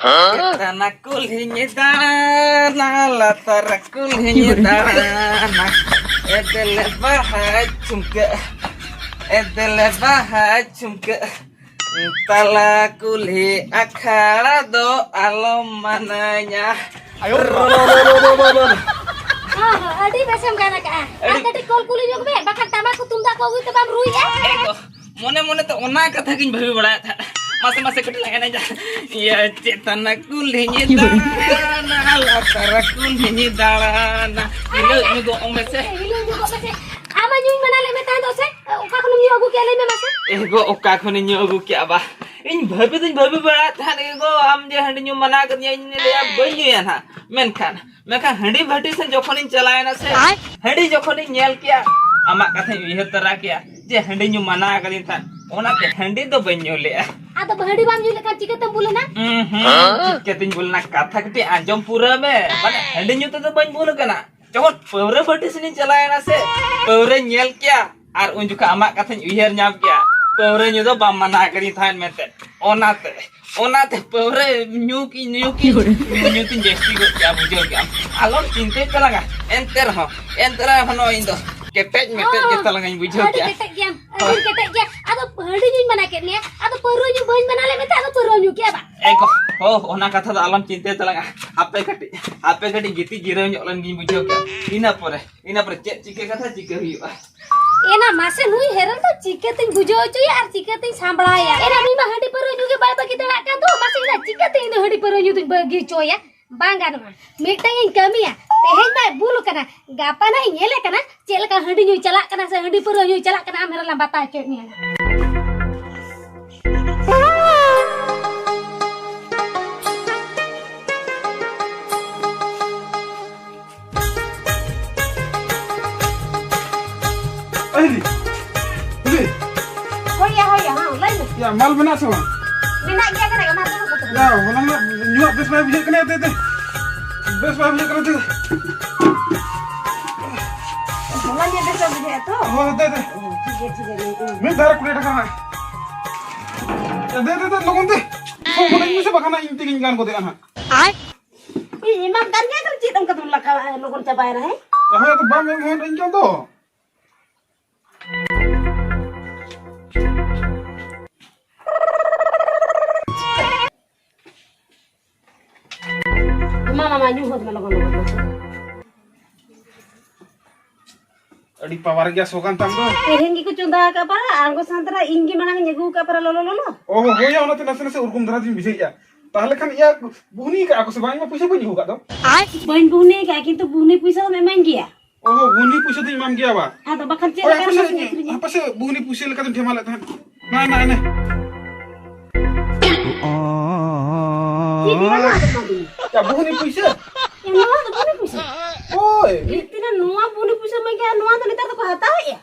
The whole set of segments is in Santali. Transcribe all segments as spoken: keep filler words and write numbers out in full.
ᱪᱮᱛᱟᱱᱟ ᱠᱩᱞᱦᱤᱧ ᱫᱟᱬᱟᱱᱟ, ᱞᱟᱛᱟᱨ ᱠᱩᱞᱦᱤᱧ ᱫᱟᱬᱟᱱᱟ᱾ ᱮᱫᱮᱞᱮ ᱵᱟᱦᱟ ᱡᱷᱩᱢᱠᱟᱹ, ᱮᱫᱮᱞᱮ ᱵᱟᱦᱟ ᱡᱷᱩᱢᱠᱟᱹ᱾ ᱛᱟᱞᱟ ᱠᱩᱞᱦᱤ ᱟᱠᱷᱲᱟ ᱫᱚ ᱟᱞᱚᱢ ᱢᱟᱱᱟᱧᱟ᱾ ᱟᱭᱳ ᱵᱟᱵᱟ᱾ ᱦᱚᱸ, ᱦᱚᱸ, ᱟᱹᱰᱤ ᱵᱮᱥᱮᱢ ᱜᱟᱱ ᱟᱠᱟᱜᱼᱟ᱾ ᱟᱨ ᱟᱹᱰᱤ ᱠᱟᱹᱴᱤᱡ ᱠᱚᱞ ᱠᱩᱞᱤ ᱧᱚᱜ ᱢᱮ, ᱵᱟᱠᱷᱟᱱ ᱴᱟᱢᱟᱠ ᱠᱚ ᱛᱩᱢᱫᱟᱜ ᱠᱚ ᱟᱹᱜᱩᱭ ᱛᱮ ᱵᱟᱢ ᱨᱩᱭᱮᱫᱼᱟ᱾ ᱮ ᱜᱚ, ᱢᱚᱱᱮ ᱢᱚᱱᱮ ᱛᱮ ᱚᱱᱟ ᱠᱟᱛᱷᱟ ᱜᱤᱧ ᱵᱷᱟᱹᱵᱤ ᱵᱟᱲᱟᱭᱮᱫ ᱛᱟᱦᱮᱸᱫ᱾ ᱢᱟᱥᱮ, ᱢᱟᱥᱮ, ᱠᱟᱹᱴᱤᱡ ᱞᱟᱝ ᱮᱱᱮᱡᱟ᱾ ᱤᱭᱟᱹ, ᱪᱮᱛᱟᱱᱟ ᱠᱩᱞᱦᱤᱧ ᱫᱟᱬᱟᱱᱟ, ᱞᱟᱛᱟᱨ ᱠᱩᱞᱦᱤᱧ ᱫᱟᱬᱟᱱᱟ᱾ ᱦᱤᱞᱟᱹᱜ ᱧᱚᱜᱚᱜ ᱢᱮᱥᱮ᱾ ᱦᱤᱞᱟᱹᱜ ᱧᱚᱜᱚᱜ ᱢᱮᱥᱮ᱾ ᱟᱢ ᱢᱟ ᱧᱩᱧ ᱢᱟᱱᱟ ᱞᱮᱫ ᱢᱮ ᱛᱟᱦᱮᱸ ᱫᱚ ᱥᱮ? ᱚᱠᱟ ᱠᱷᱚᱱᱮᱢ ᱧᱩ ᱟᱹᱜᱩ ᱠᱮᱜᱼᱟ, ᱞᱟᱹᱭ ᱢᱮ ᱢᱟᱥᱮ? ᱮ ᱜᱚ, ᱚᱠᱟ ᱠᱷᱚᱱᱤᱧ ᱧᱩ ᱟᱹᱜᱩ ᱠᱮᱜᱼᱟ ᱵᱟ? ᱤᱧ ᱵᱷᱟᱹᱵᱤ ᱫᱩᱧ ᱵᱷᱟᱹᱵᱤ ᱵᱟᱲᱟᱭᱮᱫ ᱛᱟᱦᱮᱸᱫ ᱜᱮ ᱜᱚ, ᱟᱢ ᱡᱮ ᱦᱟᱺᱰᱤ ᱧᱩ ᱢᱟᱱᱟ ᱠᱟᱫᱤᱧᱟ, ᱤᱧ ᱞᱟᱹᱭᱟ ᱵᱟᱹᱧ ᱧᱩᱭᱟ ᱱᱟᱦᱟᱜ᱾ ᱢᱮᱱᱠᱷᱟᱱ, ᱢᱮᱱᱠᱷᱟᱱ ᱦᱟᱺᱰᱤ ᱵᱷᱟᱹᱴᱤ ᱥᱮᱱ ᱡᱚᱠᱷᱚᱱᱤᱧ ᱪᱟᱞᱟᱣᱮᱱᱟ ᱥᱮ, ᱟᱭ᱾ ᱦᱟᱺᱰᱤ ᱡᱚᱠᱷᱚᱱᱤᱧ ᱧᱮᱞ ᱠᱮᱜᱼᱟ, ᱟᱢᱟᱜ ᱠᱟᱛᱷᱟᱧ ᱩᱭᱦᱟᱹᱨ ᱛᱚᱨᱟ ᱠᱮᱜᱼᱟ ᱡᱮ ᱦᱟᱺᱰᱤ ᱧᱩ ᱢᱟᱱᱟ ᱠᱟᱫᱤᱧ ᱛᱟᱦᱮᱸᱫ, ᱚᱱᱟᱛᱮ ᱦᱟᱺᱰᱤ ᱫᱚ ᱵᱟᱹᱧ ᱧᱩ ᱞᱮᱜᱼᱟ᱾ ᱟᱫᱚ ᱦᱟᱺᱰᱤ ᱵᱟᱢ ᱧᱩ ᱞᱮᱠᱷᱟᱱ ᱪᱤᱠᱟᱹᱛᱮᱢ ᱵᱩᱞᱟᱹᱱᱟ? ᱩᱸ ᱦᱩᱸ, ᱪᱤᱠᱟᱹᱛᱤᱧ ᱵᱩᱞᱟᱹᱱᱟ? ᱠᱟᱛᱷᱟ ᱠᱟᱹᱴᱤᱡ ᱟᱸᱡᱚᱢ ᱯᱩᱨᱟᱹᱣ ᱢᱮ᱾ ᱢᱟᱱᱮ, ᱦᱟᱺᱰᱤ ᱧᱩ ᱛᱮᱫᱚ ᱵᱟᱹᱧ ᱵᱩᱞ ᱠᱟᱱᱟ᱾ ᱡᱚᱠᱷᱚᱱ ᱯᱟᱹᱣᱨᱟᱹ ᱵᱷᱟᱹᱴᱤ ᱥᱮᱱᱤᱧ ᱪᱟᱞᱟᱣᱮᱱᱟ ᱥᱮ, ᱯᱟᱹᱣᱨᱟᱹᱧ ᱧᱮᱞ ᱠᱮᱜᱼᱟ ᱟᱨ ᱩᱱ ᱡᱚᱠᱷᱚᱱ ᱟᱢᱟᱜ ᱠᱟᱛᱷᱟᱧ ᱩᱭᱦᱟᱹᱨ ᱧᱟᱢ ᱠᱮᱜᱼᱟ, ᱯᱟᱹᱣᱨᱟᱹ ᱧᱩ ᱫᱚ ᱵᱟᱢ ᱢᱟᱱᱟ ᱠᱟᱫᱤᱧ ᱛᱟᱦᱮᱸᱫ ᱢᱮᱱᱛᱮ᱾ ᱚᱱᱟᱛᱮ, ᱚᱱᱟᱛᱮ ᱯᱟᱹᱣᱨᱟᱹ ᱧᱩ ᱠᱤ, ᱧᱩ ᱠᱤ, ᱧᱩ ᱛᱤᱧ ᱡᱟᱹᱥᱛᱤ ᱜᱚᱫ ᱠᱮᱜᱼᱟ, ᱵᱩᱡᱷᱟᱹᱣ ᱠᱮᱜᱼᱟᱢ᱾ ᱟᱞᱚᱢ ᱪᱤᱱᱛᱟᱹᱭ ᱛᱟᱞᱟᱝᱟ, ᱮᱱᱛᱮ ᱨᱮᱦᱚᱸ, ᱮᱱᱛᱮ ᱨᱮᱦᱚᱸ ᱱᱚᱜᱼᱚᱭ ᱤᱧ ᱫᱚ ᱠᱮᱴᱮᱡ ᱢᱮᱴᱮᱡ ᱜᱮ ᱛᱟᱞᱟᱝᱟᱧ ᱵᱩᱡᱷᱟᱹᱣ ᱟᱹᱰᱤ ᱠᱮᱜᱼᱟ᱾ ᱠᱮᱴᱮᱡ ᱜᱮᱭᱟᱢ, ᱟᱹᱰᱤ ᱠᱮᱴᱮᱡ ᱜᱮᱭᱟ᱾ ᱟᱫᱚ ᱦᱟᱺᱰᱤ ᱧᱩᱧ ᱢᱟᱱᱟ ᱠᱮᱫ ᱢᱮᱭᱟ, ᱟᱫᱚ ᱯᱟᱹᱣᱨᱟᱹ ᱧᱩ ᱵᱟᱹᱧ ᱢᱟᱱᱟ ᱞᱮᱫ ᱢᱮᱛᱮ ᱟᱫᱚ ᱯᱟᱹᱣᱨᱟᱹ ᱧᱩ ᱠᱮᱜᱼᱟ ᱵᱟ? ᱮ ᱜᱚ, ᱦᱳ, ᱚᱱᱟ ᱠᱟᱛᱷᱟ ᱫᱚ ᱟᱞᱚᱢ ᱪᱤᱱᱛᱟᱹᱭ ᱛᱟᱞᱟᱝᱟ᱾ ᱦᱟᱯᱮ ᱠᱟᱹᱴᱤᱡ, ᱦᱟᱯᱮ ᱠᱟᱹᱴᱤᱡ ᱜᱤᱛᱤᱡ ᱡᱤᱨᱟᱹᱣ ᱧᱚᱜ ᱞᱮᱱ ᱜᱤᱧ ᱵᱩᱡᱷᱟᱹᱣ ᱠᱮᱜᱼᱟ᱾ ᱤᱱᱟᱹ ᱯᱚᱨᱮ, ᱤᱱᱟᱹ ᱯᱚᱨᱮ ᱪᱮᱫ ᱪᱤᱠᱟᱹ ᱠᱟᱛᱷᱟ ᱪᱤᱠᱟᱹ ᱦᱩᱭᱩᱜᱼᱟ᱾ ᱮᱱᱟ ᱢᱟᱥᱮ, ᱱᱩᱭ ᱦᱮᱨᱮᱞ ᱫᱚ ᱪᱤᱠᱟᱹᱛᱤᱧ ᱵᱩᱡᱷᱟᱹᱣ ᱦᱚᱪᱚᱭᱟ ᱟᱨ ᱪᱤᱠᱟᱹᱛᱤᱧ ᱥᱟᱢᱵᱲᱟᱣᱮᱭᱟ? ᱮᱱᱟ ᱱᱩᱭ ᱢᱟ ᱦᱟᱺᱰᱤ ᱯᱟᱹᱣᱨᱟᱹ ᱧᱩ ᱜᱮ ᱵᱟᱭ ᱵᱟᱹᱜᱤ ᱫᱟᱲᱮᱭᱟᱜ ᱠᱟᱱ ᱫᱚ, ᱢᱟᱥᱮ ᱮᱱᱟ ᱪᱤᱠᱟᱹᱛᱮ ᱤᱧ ᱫᱚ ᱦᱟᱺᱰᱤ ᱯᱟᱹᱣᱨᱟᱹ ᱧᱩ ᱫᱚᱧ ᱵᱟᱹᱜᱤ ᱦᱚᱪᱚᱭᱟ? ᱵᱟᱝ ᱜᱟᱱᱚᱜᱼᱟ᱾ ᱢᱤᱫᱴᱟᱝ ᱤᱧ ᱠᱟᱹᱢᱤᱭᱟ, ᱛᱮᱦᱮᱧ ᱢᱟᱭ ᱵᱩᱞ ᱠᱟᱱᱟ, ᱜᱟᱯᱟ ᱱᱟᱜ ᱤᱧ ᱧᱮᱞᱮ ᱠᱟᱱᱟ ᱪᱮᱫ ᱞᱮᱠᱟ ᱦᱟᱺᱰᱤ ᱧᱩᱭ ᱪᱟᱞᱟᱜ ᱠᱟᱱᱟ ᱥᱮ ᱦᱟᱺᱰᱤ ᱯᱟᱹᱣᱨᱟᱹ ᱧᱩᱭ ᱪᱟᱞᱟᱜ ᱠᱟᱱᱟ, ᱟᱢ ᱦᱮᱨᱮᱞ ᱞᱟᱝ ᱵᱟᱛᱟ ᱦᱚᱪᱚᱭᱮᱫ ᱢᱮᱭᱟ᱾ ᱟᱭ ᱨᱮ, ᱦᱤᱞᱤ᱾ ᱦᱳᱭ ᱭᱟ, ᱦᱳᱭ ᱭᱟ, ᱦᱮᱸ, ᱞᱟᱹᱭ ᱢᱮ᱾ ᱭᱟ, ᱢᱟᱞ ᱢᱮᱱᱟᱜ ᱥᱮ ᱵᱟᱝ? ᱢᱮᱱᱟᱜ ᱜᱮᱭᱟ, ᱠᱟᱱᱟ, ᱢᱟ ᱫᱩᱲᱩᱵ ᱠᱟᱛᱮ᱾ ᱭᱟ, ᱦᱚᱞᱟ ᱢᱟ ᱧᱩᱣᱟᱜ ᱵᱮᱥ ᱵᱟᱭ ᱵᱩᱡᱷᱟᱹᱜ ᱠᱟᱱᱟ, ᱫᱮ, ᱫᱮ᱾ ᱵᱮᱥ ᱵᱟᱭ ᱵᱩᱡᱷᱟᱹᱜ ᱠᱟᱱᱟ, ᱫᱮ᱾ ᱦᱚᱞᱟ ᱧᱤᱫᱟᱹ ᱵᱮᱥ ᱵᱟᱭ ᱵᱩᱡᱷᱟᱹᱜᱼᱟ ᱛᱚ? ᱦᱳᱭ, ᱫᱮ, ᱫᱮ᱾ ᱚ, ᱴᱷᱤᱠ ᱜᱮᱭᱟ, ᱴᱷᱤᱠ ᱜᱮᱭᱟ, ᱞᱟᱹᱭ ᱠᱚ᱾ ᱢᱤᱫ ᱫᱷᱟᱣ ᱨᱮ ᱠᱩᱲᱤ ᱴᱟᱠᱟ ᱨᱮᱱᱟᱜ᱾ ᱭᱟ, ᱫᱮ, ᱫᱮ, ᱫᱮ, ᱞᱚᱜᱚᱱ ᱫᱮ᱾ ᱯᱷᱳᱱ ᱵᱚᱞᱚᱧ ᱢᱮ᱾ ᱥᱮ ᱵᱟᱠᱷᱟᱱ ᱤᱧ ᱛᱮᱜᱤᱧ ᱜᱟᱱ ᱜᱚᱫᱮᱜᱼᱟ ᱱᱟᱦᱟᱜ᱾ ᱤᱧ ᱮᱢᱟᱢ ᱠᱟᱱ ᱜᱮᱭᱟ, ᱪᱮᱫ ᱚᱱᱠᱟ ᱫᱚᱢ ᱞᱟᱜᱟᱣᱟ, ᱞᱚᱜᱚᱱ ᱪᱟᱵᱟᱭᱮᱱᱟ, ᱦᱮᱸ? ᱦᱳᱭ, ᱟᱫᱚ ᱵᱟᱢ ᱮᱢ ᱦᱚᱫ ᱟᱹᱧ ᱠᱟᱱ ᱫᱚ᱾ ᱢᱟ, ᱢᱟ, ᱢᱟ, ᱧᱩ ᱦᱚᱫ ᱢᱮ ᱞᱚᱜᱚᱱ, ᱞᱚᱜᱚᱱ, ᱞᱚᱜᱚᱱ᱾ ᱟᱹᱰᱤ power ᱜᱮᱭᱟ ᱥᱚ ᱠᱟᱱ ᱛᱟᱢ ᱫᱚ᱾ ᱛᱮᱦᱮᱧ ᱜᱮᱠᱚ ᱪᱚᱸᱫᱟ ᱟᱠᱟᱫ ᱯᱟᱨᱟ, ᱟᱬᱜᱚ ᱥᱟᱶ ᱛᱚᱨᱟ ᱤᱧ ᱜᱮ ᱢᱟᱲᱟᱝ ᱤᱧ ᱟᱹᱜᱩ ᱟᱠᱟᱫ ᱯᱟᱨᱟ ᱞᱚᱞᱚ ᱞᱚᱞᱚ᱾ ᱚ, ᱦᱳᱭ, ᱚᱱᱟᱛᱮ ᱱᱟᱥᱮ ᱱᱟᱥᱮ ᱩᱨᱜᱩᱢ ᱫᱷᱟᱨᱟ ᱫᱩᱧ ᱵᱩᱡᱷᱟᱹᱣᱮᱫᱼᱟ᱾ ᱛᱟᱦᱚᱞᱮ ᱠᱷᱟᱱ ᱤᱭᱟᱹ ᱵᱩᱦᱱᱤ ᱠᱟᱜᱼᱟ ᱠᱚ ᱥᱮ ᱵᱟᱝ? ᱤᱧ ᱢᱟ ᱯᱩᱭᱥᱟᱹ ᱵᱟᱹᱧ ᱟᱹᱜᱩ ᱟᱠᱟᱫ ᱫᱚ᱾ ᱵᱟᱹᱧ ᱵᱩᱦᱱᱤ ᱠᱟᱜᱼᱟ, ᱠᱤᱱᱛᱩ ᱵᱩᱦᱱᱤ ᱯᱩᱭᱥᱟᱹ ᱫᱚᱢ ᱮᱢᱟᱹᱧ ᱜᱮᱭᱟ᱾ ᱚ, ᱵᱩᱦᱱᱤ ᱯᱩᱭᱥᱟᱹ ᱫᱚᱧ ᱮᱢᱟᱢ ᱜᱮᱭᱟ ᱵᱟ᱾ ᱟᱫᱚ ᱵᱟᱠᱷᱟᱱ ᱪᱮᱫ ᱦᱳᱭ, ᱞᱮᱠᱟ ᱦᱟᱯᱮ ᱥᱮ, ᱨᱮᱱᱟᱜ ᱤᱧ ᱟᱹᱠᱷᱨᱤᱧᱟ? ᱦᱟᱯᱮ ᱥᱮ, ᱵᱩᱦᱱᱤ ᱯᱩᱭᱥᱟᱹ ᱞᱮᱠᱟᱛᱮᱧ ᱴᱷᱮᱢᱟ ᱞᱮᱫ ᱛᱟᱦᱮᱸᱫ᱾ ᱱᱟ, ᱱᱟ, ᱱᱟ᱾ ᱪᱮᱫ ᱜᱮ ᱵᱟᱹᱱᱩᱜᱼᱟ ᱛᱚ ᱠᱟᱹᱣᱰᱤ᱾ ᱭᱟ, ᱵᱩᱦᱱᱤ ᱯᱩᱭᱥᱟᱹ? ᱮ, ᱱᱚᱣᱟ ᱫᱚ ᱵᱩᱦᱱᱤ ᱯᱩᱭᱥᱟᱹ? ᱳᱭ, ᱢᱤᱫ ᱛᱤᱱᱟᱹᱜ ᱱᱚᱣᱟ ᱵᱩᱦᱱᱤ ᱯᱩᱭᱥᱟᱹ ᱢᱮᱱ ᱜᱮᱭᱟ, ᱱᱚᱣᱟ ᱫᱚ ᱱᱮᱛᱟᱨ ᱫᱚᱠᱚ ᱦᱟᱛᱟᱣᱮᱫᱼᱟ?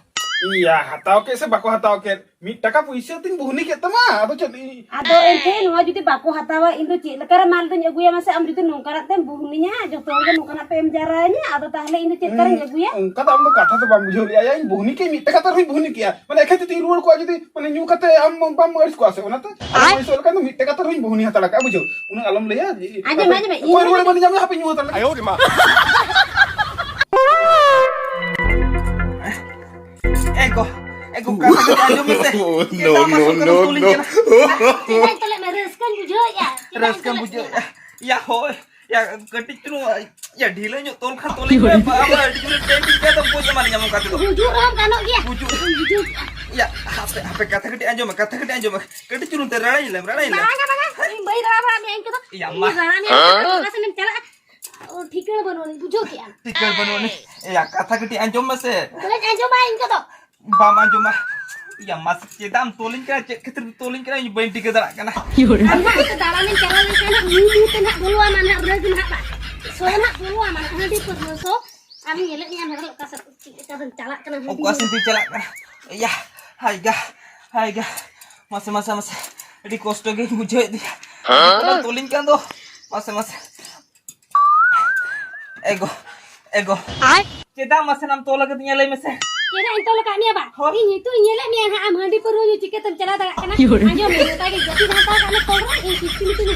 ᱤᱭᱟ, ᱦᱟᱛᱟᱣ ᱠᱮᱫ ᱥᱮ ᱵᱟᱠᱚ ᱦᱟᱛᱟᱣ ᱠᱮᱫ, ᱢᱤᱫ ᱴᱟᱠᱟ ᱯᱩᱭᱥᱟᱹ ᱛᱤᱧ ᱵᱩᱦᱱᱤ ᱠᱮᱫ ᱛᱟᱢᱟ, ᱟᱫᱚ ᱪᱮᱫ ᱤᱧ ᱟᱫᱚ ᱮᱱᱛᱮ ᱱᱚᱣᱟ ᱡᱩᱫᱤ ᱵᱟᱠᱚ ᱦᱟᱛᱟᱣᱟ, ᱤᱧ ᱫᱚ ᱪᱮᱫ ᱞᱮᱠᱟᱨᱮ ᱢᱟᱞ ᱫᱚᱧ ᱟᱹᱜᱩᱭᱟ ᱢᱟᱥᱮ? ᱟᱢ ᱡᱩᱫᱤ ᱱᱚᱝᱠᱟᱱᱟᱜ ᱛᱮᱢ ᱵᱩᱦᱱᱤᱧᱟ, ᱡᱚᱛᱚ ᱦᱚᱲ ᱜᱮ ᱱᱚᱝᱠᱟᱱᱟᱜ ᱯᱮ ᱮᱢ ᱡᱟᱣᱨᱟᱧᱟ, ᱟᱫᱚ ᱛᱟᱦᱚᱞᱮ ᱤᱧ ᱫᱚ ᱪᱮᱫ ᱞᱮᱠᱟᱨᱤᱧ ᱟᱹᱜᱩᱭᱟ? ᱚᱱᱠᱟ ᱫᱚ ᱟᱢ ᱫᱚ ᱠᱟᱛᱷᱟ ᱫᱚ ᱵᱟᱢ ᱵᱩᱡᱷᱟᱹᱣ ᱞᱮᱜᱼᱟ᱾ ᱭᱟ, ᱤᱧ ᱵᱩᱦᱱᱤ ᱠᱮᱫ ᱢᱤᱫ ᱴᱟᱠᱟ ᱛᱮ ᱨᱮᱦᱚᱸᱧ ᱵᱩᱦᱱᱤ ᱠᱮᱭᱟ, ᱢᱟᱱᱮ ᱮᱠᱷᱟᱱ ᱡᱩᱫᱤ ᱨᱩᱣᱟᱹᱲ ᱠᱚᱣᱟ, ᱡᱩᱫᱤ ᱢᱟᱱᱮ ᱧᱩ ᱠᱟᱛᱮ ᱟᱢ ᱵᱟᱢ ᱟᱹᱲᱤᱥ ᱠᱚᱜᱼᱟ ᱥᱮ ᱚᱱᱟᱛᱮ? ᱟᱨ ᱟᱢ ᱟᱹᱲᱤᱥᱚᱜ ᱞᱮᱠᱷᱟᱱ ᱫᱚ ᱢᱤᱫ ᱴᱟᱠᱟ ᱛᱮ ᱨᱮᱦᱚᱸᱧ ᱵᱩᱦᱱᱤ ᱦᱟᱛᱟᱲ ᱠᱟᱜᱼᱟ, ᱵᱩᱡᱷᱟᱹᱣ? ᱩᱱᱟᱹᱜ ᱟᱞᱚᱢ ᱞᱟᱹᱭᱟ ᱡᱮ, ᱟᱸᱡᱚᱢ ᱢᱮ, ᱟᱸᱡᱚᱢ ᱢᱮ, ᱤᱧ ᱚᱠᱚᱭ ᱨᱩᱣᱟᱹᱲ ᱢᱟᱱᱮ ᱧᱟᱢ ᱞᱮ ᱦᱟᱯᱮ ᱧᱩ ᱦᱟᱛᱟᱲ ᱞᱮᱜᱮ᱾ ᱟᱭᱳ ᱨᱮ ᱢᱟ᱾ ᱮ ᱜᱚ, ᱮ ᱜᱚ, ᱠᱟᱛᱷᱟ ᱠᱟᱹᱴᱤᱡ ᱟᱸᱡᱚᱢ ᱢᱮᱥᱮ᱾ No, no, ᱪᱮᱫᱟᱜ ᱢᱟ no, ᱥᱚᱠᱟᱞ no, ᱛᱚᱞᱤᱧ no᱾ ᱠᱟᱱᱟ? ᱪᱮᱫᱟᱜ ᱛᱚᱞᱮ ᱢᱮ? ᱨᱟᱹᱥᱠᱟᱹᱧ ᱵᱩᱡᱷᱟᱹᱣᱮᱫᱼᱟ᱾ ᱪᱮᱫᱟᱜ ᱨᱟᱹᱥᱠᱟᱹᱢ ᱛᱚᱞᱮ ᱵᱩᱡᱷᱟᱹᱣᱮᱫᱼᱟ? ᱭᱟ, ᱦᱳᱭ᱾ ᱭᱟ, ᱠᱟᱹᱴᱤᱡ ᱪᱩᱞᱩᱝ, ᱭᱟ, ᱰᱷᱤᱞᱟᱹ ᱧᱚᱜ ᱛᱚᱞ ᱠᱷᱟᱱ ᱛᱚᱞᱤᱧ ᱢᱮ᱾ ᱵᱟᱵᱟ, ᱟᱹᱰᱤ ᱡᱳᱨᱮ ᱴᱮᱱ ᱤᱧ ᱠᱟᱱᱟ, ᱵᱩᱡᱽ ᱮᱢᱟᱱ ᱧᱟᱢᱚᱜ ᱠᱟᱱ ᱛᱮᱫᱚ᱾ ᱜᱩᱡᱩᱜ ᱨᱮᱦᱚᱸᱢ ᱜᱟᱱᱚᱜ ᱜᱮᱭᱟ᱾ ᱜᱩᱡᱩᱜ᱾ ᱵᱩᱡᱷᱟᱹᱣ ᱠᱮᱜᱼᱟ᱾ ᱭᱟ, ᱦᱟᱯᱮ, ᱦᱟᱯᱮ, ᱠᱟᱛᱷᱟ ᱠᱟᱹᱴᱤᱡ ᱟᱸᱡᱚᱢ ᱢᱮ, ᱠᱟᱛᱷᱟ ᱠᱟᱹᱴᱤᱡ ᱟᱸᱡᱚᱢ ᱢᱮ᱾ ᱠᱟᱹᱴᱤᱡ ᱪᱩᱞᱩᱝ ᱛᱮ ᱨᱟᱲᱟᱧ ᱞᱮᱢ, ᱨᱟᱲᱟᱧ ᱞᱮᱢ᱾ ᱵᱟᱝᱟ, ᱵᱟᱝᱟ, ᱤᱧ ᱵᱟᱹᱧ ᱨᱟᱲᱟ ᱵᱟᱲᱟ ᱢᱮᱭᱟ ᱤᱧ ᱠᱚᱫᱚ᱾ ᱭᱟ, ᱤᱧ ᱢᱟ᱾ ᱨᱟᱲᱟ ᱢᱮᱭᱟ, ᱚᱠᱟ ᱥᱮᱱᱮᱢ ᱪᱟᱞᱟᱜᱼᱟ? ᱚ, ᱴᱷᱤᱠᱟᱹ ᱵᱟᱹᱱᱩᱜ ᱟᱹᱱᱤᱡ, ᱵᱩᱡᱷᱟᱹᱣ ᱠᱮᱜᱼᱟᱢ? ᱴᱷᱤᱠᱟᱹ ᱵᱟᱹᱱᱩᱜ ᱟᱹᱱᱤᱡ᱾ ᱭᱟ, ᱠᱟᱛᱷᱟ ᱠᱟᱹᱴᱤᱡ ᱟᱸᱡᱚᱢ ᱢᱮᱥᱮ᱾ ᱵᱟᱹᱧ ᱟᱸᱡᱚᱢᱟ ᱤᱧ ᱠᱚᱫᱚ᱾ ᱵᱟᱢ ᱟᱸᱡᱚᱢᱟ? ᱭᱟ, ᱢᱟᱥᱮ, ᱪᱮᱫᱟᱜ ᱮᱢ ᱛᱚᱞᱤᱧ ᱠᱟᱱᱟ? ᱪᱮᱫ ᱠᱷᱟᱹᱛᱤᱨ ᱮᱢ ᱛᱚᱞᱤᱧ ᱠᱟᱱᱟ? ᱤᱧ ᱵᱟᱹᱧ ᱴᱷᱤᱠᱟᱹ ᱫᱟᱲᱮᱭᱟᱜ ᱠᱟᱱᱟ᱾ ᱟᱢ ᱢᱟ ᱚᱱᱛᱮ ᱫᱟᱬᱟᱱᱮᱢ ᱪᱟᱞᱟᱣ ᱞᱮᱱᱠᱷᱟᱱ ᱦᱟᱸᱜ ᱧᱩ ᱧᱩ ᱛᱮ ᱱᱟᱦᱟᱜ ᱵᱚᱞᱚᱣᱟᱢᱟ ᱱᱟᱦᱟᱜ, ᱨᱟᱹᱜᱽ ᱱᱟᱦᱟᱜ ᱵᱟ᱾ ᱥᱚ ᱱᱟᱦᱟᱜ ᱵᱚᱞᱚᱣᱟᱢᱟ ᱱᱟᱦᱟᱜ, ᱦᱟᱺᱰᱤ ᱯᱟᱹᱨᱣᱟᱹ ᱥᱚ᱾ ᱟᱢ ᱧᱮᱞᱮᱫ ᱢᱮᱭᱟ ᱱᱟᱦᱟᱜ ᱚᱠᱟ ᱥᱮᱫ ᱪᱮᱫ ᱞᱮᱠᱟ ᱫᱚᱢ ᱪᱟᱞᱟᱜ ᱠᱟᱱᱟ, ᱦᱟᱺᱰᱤ ᱚᱠᱟ ᱧᱩ᱾ ᱥᱮᱫ ᱤᱧ ᱪᱟᱞᱟᱜ ᱠᱟᱱᱟ? ᱭᱟ, ᱦᱟᱭ ᱜᱟ, ᱦᱟᱭ ᱜᱟ᱾ ᱢᱟᱥᱮ, ᱢᱟᱥᱮ, ᱢᱟᱥᱮ᱾ ᱟᱹᱰᱤ ᱠᱚᱥᱴᱚ ᱜᱮᱧ ᱵᱩᱡᱷᱟᱹᱣᱮᱫ ᱫᱚᱭᱟ᱾ ᱦᱮᱸ? ᱛᱚᱞᱤᱧ ᱠᱟᱱ ᱫᱚ᱾ ᱢᱟᱥᱮ, ᱢᱟᱥᱮ᱾ ᱮᱜᱳ, ᱮᱜᱳ᱾ ᱟᱭ᱾ ᱪᱮᱫᱟᱜ ᱢᱟᱥᱮ ᱱᱟᱢ ᱛᱚᱞ ᱟᱠᱟᱫᱤᱧᱟ ᱞᱟᱹᱭ ᱢᱮᱥᱮ? ᱪᱮᱫᱟᱜ ᱤᱧ ᱛᱚᱞ ᱟᱠᱟᱫ ᱢᱮᱭᱟ ᱵᱟ? ᱦᱳᱭ᱾ ᱤᱧ ᱱᱤᱛᱚᱜ ᱤᱧ ᱧᱮᱞᱮᱫ ᱢᱮᱭᱟ ᱦᱟᱸᱜ, ᱟᱢ ᱦᱟᱺᱰᱤ ᱯᱟᱹᱨᱣᱟᱹ ᱧᱩ ᱪᱤᱠᱟᱹᱛᱮᱢ ᱪᱟᱞᱟᱣ ᱫᱟᱲᱮᱭᱟᱜ ᱠᱟᱱᱟ? ᱦᱳᱭ᱾ ᱟᱸᱡᱚᱢ ᱢᱮ, ᱜᱚᱴᱟ ᱜᱮ ᱡᱟᱹᱯᱤᱫ ᱦᱟᱛᱟᱣ ᱠᱟᱜ ᱢᱮ ᱛᱚᱞ ᱨᱮ, ᱤᱧ ᱠᱤᱥᱛᱤ ᱢᱤᱥᱛᱤ ᱫᱚ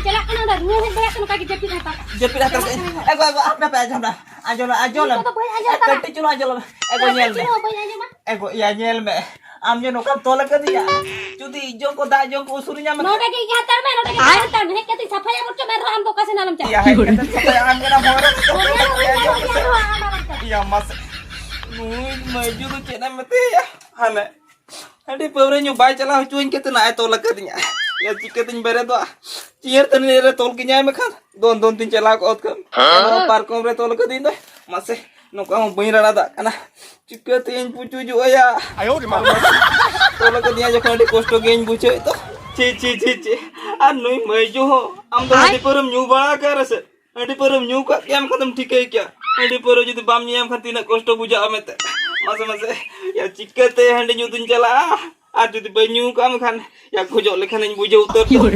ᱧᱮᱞ ᱦᱮᱡ ᱫᱟᱲᱮᱭᱟᱜ ᱠᱟᱱᱟ, ᱚᱱᱠᱟ ᱜᱮ ᱡᱟᱹᱯᱤᱫ ᱦᱟᱛᱟᱲ ᱠᱟᱜ᱾ ᱡᱟᱹᱯᱤᱫ ᱦᱟᱛᱟᱲ ᱠᱟᱜ ᱟᱹᱧ᱾ ᱮ ᱜᱚ, ᱮ ᱜᱚ, ᱟᱯᱮ ᱯᱮ ᱟᱸᱡᱚᱢ ᱫᱟ? ᱟᱸᱡᱚᱢ ᱞᱮ, ᱟᱸᱡᱚᱢ ᱞᱮ᱾ ᱱᱤᱛᱚᱜ ᱫᱚ ᱵᱟᱹᱧ ᱟᱸᱡᱚᱢ ᱮ, ᱛᱟᱢᱟ᱾ ᱠᱟᱹᱴᱤᱡ ᱪᱩᱞᱩᱝ ᱟᱸᱡᱚᱢ ᱞᱮ᱾ ᱮ ᱜᱚ, ᱧᱮᱞ ᱢᱮ᱾ ᱠᱟᱹᱴᱤᱡ ᱪᱩᱞᱩᱝ ᱵᱟᱹᱧ ᱟᱸᱡᱚᱢᱟ᱾ ᱮ ᱜᱚ, ᱤᱭᱟᱹ ᱧᱮᱞ ᱢᱮ᱾ ᱟᱢ ᱡᱮ ᱱᱚᱝᱠᱟᱢ ᱛᱚᱞ ᱟᱠᱟᱫᱤᱧᱟ, ᱡᱩᱫᱤ ᱤᱡ ᱡᱚᱝ ᱠᱚ ᱫᱟᱜ ᱡᱚᱝ ᱠᱚ ᱩᱥᱩᱨᱤᱧᱟ ᱢᱮ᱾ ᱱᱚᱰᱮ ᱜᱮ ᱦᱟᱛᱟᱲ ᱢᱮ, ᱱᱚᱰᱮ ᱜᱮ ᱦᱟᱛᱟᱲ ᱢᱮ᱾ ᱦᱮᱡ ᱠᱟᱛᱮ ᱥᱟᱯᱷᱟᱭᱟ ᱵᱚᱨᱪᱚᱢ, ᱮᱱ ᱨᱮᱦᱚᱸ ᱟᱢ ᱫᱚ ᱚᱠᱟ ᱥᱮᱱ ᱟᱞᱚᱢ ᱪᱟᱞᱟᱜᱼᱟ᱾ ᱤᱭᱟᱹ, ᱦᱮᱡ ᱠᱟᱛᱮ ᱥᱟᱯᱷᱟᱭᱟ, ᱟᱢ ᱜᱮ ᱱᱟ ᱦᱚᱲ᱾ ᱦᱳᱭ, ᱧᱮᱞ ᱦᱚᱸ ᱵᱟᱢ ᱧᱮᱞ ᱦᱚᱸ ᱧᱮᱞ ᱦᱚᱸ ᱟᱢ ᱟᱢ ᱪᱟᱞᱟᱜᱼᱟ᱾ ᱤᱭᱟᱹ, ᱢᱟᱥᱮ᱾ ᱱᱩᱭ ᱢᱟᱹᱡᱩ ᱫᱚ ᱪᱮᱫ ᱮᱢ ᱢᱮᱛᱟᱭᱟ? ᱦᱟᱱᱮ᱾ ᱦᱟᱺᱰᱤ ᱯᱟᱹᱣᱨᱟᱹ ᱧᱩ ᱵᱟᱭ ᱪᱟᱞᱟᱣ ᱦᱚᱪᱚᱣᱟᱹᱧ ᱠᱟᱱ ᱛᱟᱦᱮᱱᱟ, ᱟᱡ ᱛᱚᱞ ᱟᱠᱟᱫᱤᱧᱟ᱾ ᱭᱟ, ᱪᱤᱠᱟᱹᱛᱤᱧ ᱵᱮᱨᱮᱫᱚᱜᱼᱟ? ᱪᱤᱭᱟᱹᱨ ᱛᱟᱹᱱᱤᱡ ᱨᱮ ᱛᱚᱞ ᱠᱤᱧᱟᱭ ᱢᱮᱠᱷᱟᱱ, ᱫᱚᱱ ᱫᱚᱱ ᱛᱤᱧ ᱪᱟᱞᱟᱣ ᱠᱚᱜᱼᱟ ᱚᱛ ᱠᱷᱚᱱ᱾ ᱦᱮᱸ? ᱯᱟᱨᱠᱚᱢ ᱨᱮ ᱛᱚᱞ ᱟᱠᱟᱫᱤᱧ ᱫᱚᱭ᱾ ᱢᱟᱥᱮ, ᱱᱚᱝᱠᱟ ᱦᱚᱸ ᱵᱟᱹᱧ ᱨᱟᱲᱟ ᱫᱟᱜ ᱠᱟᱱᱟ᱾ ᱪᱤᱠᱟᱹᱛᱤᱧ ᱯᱩᱪᱩᱡᱚᱜᱼᱟ ᱭᱟ? ᱟᱭᱳ ᱨᱮ ᱢᱟ᱾ ᱛᱚᱞ ᱟᱠᱟᱫᱤᱧᱟ ᱡᱚᱠᱷᱚᱱ ᱟᱹᱰᱤ ᱠᱚᱥᱴᱚ ᱜᱮᱧ ᱵᱩᱡᱷᱟᱹᱣᱮᱫ ᱫᱚ᱾ ᱪᱷᱤ, ᱪᱷᱤ, ᱪᱷᱤ, ᱪᱷᱤ᱾ ᱟᱨ ᱱᱩᱭ ᱢᱟᱹᱭᱡᱩ ᱦᱚᱸ, ᱟᱢ ᱫᱚ ᱦᱟᱺᱰᱤ ᱯᱟᱹᱣᱨᱟᱹᱢ ᱧᱩ ᱵᱟᱲᱟ ᱟᱠᱟᱫ ᱨᱮᱥᱮ? ᱦᱟᱺᱰᱤ ᱯᱟᱹᱣᱨᱟᱹᱢ ᱧᱩ ᱠᱟᱜ ᱜᱮᱭᱟ, ᱮᱱᱠᱷᱟᱱ ᱫᱚᱢ ᱴᱷᱤᱠᱟᱹᱭ ᱠᱮᱭᱟ᱾ ᱦᱟᱺᱰᱤ ᱯᱟᱹᱣᱨᱟᱹ ᱡᱩᱫᱤ ᱵᱟᱢ ᱧᱩᱭᱟ, ᱮᱱᱠᱷᱟᱱ ᱛᱤᱱᱟᱹᱜ ᱠᱚᱥᱴᱚ ᱵᱩᱡᱷᱟᱹᱜᱼᱟ ᱢᱮᱱᱛᱮ᱾ ᱢᱟᱥᱮ, ᱢᱟᱥᱮ, ᱭᱟ, ᱪᱤᱠᱟᱹᱛᱮ ᱦᱟᱺᱰᱤ ᱧᱩ ᱫᱩᱧ ᱪᱟᱞᱟᱜᱼᱟ? ᱟᱨ ᱡᱩᱫᱤ ᱵᱟᱹᱧ ᱧᱩ ᱠᱟᱜᱼᱟ, ᱮᱱᱠᱷᱟᱱ, ᱭᱟ, ᱜᱚᱡᱚᱜ ᱞᱮᱠᱷᱟᱱᱤᱧ ᱵᱩᱡᱷᱟᱹᱣ ᱩᱛᱟᱹᱨ ᱫᱚ᱾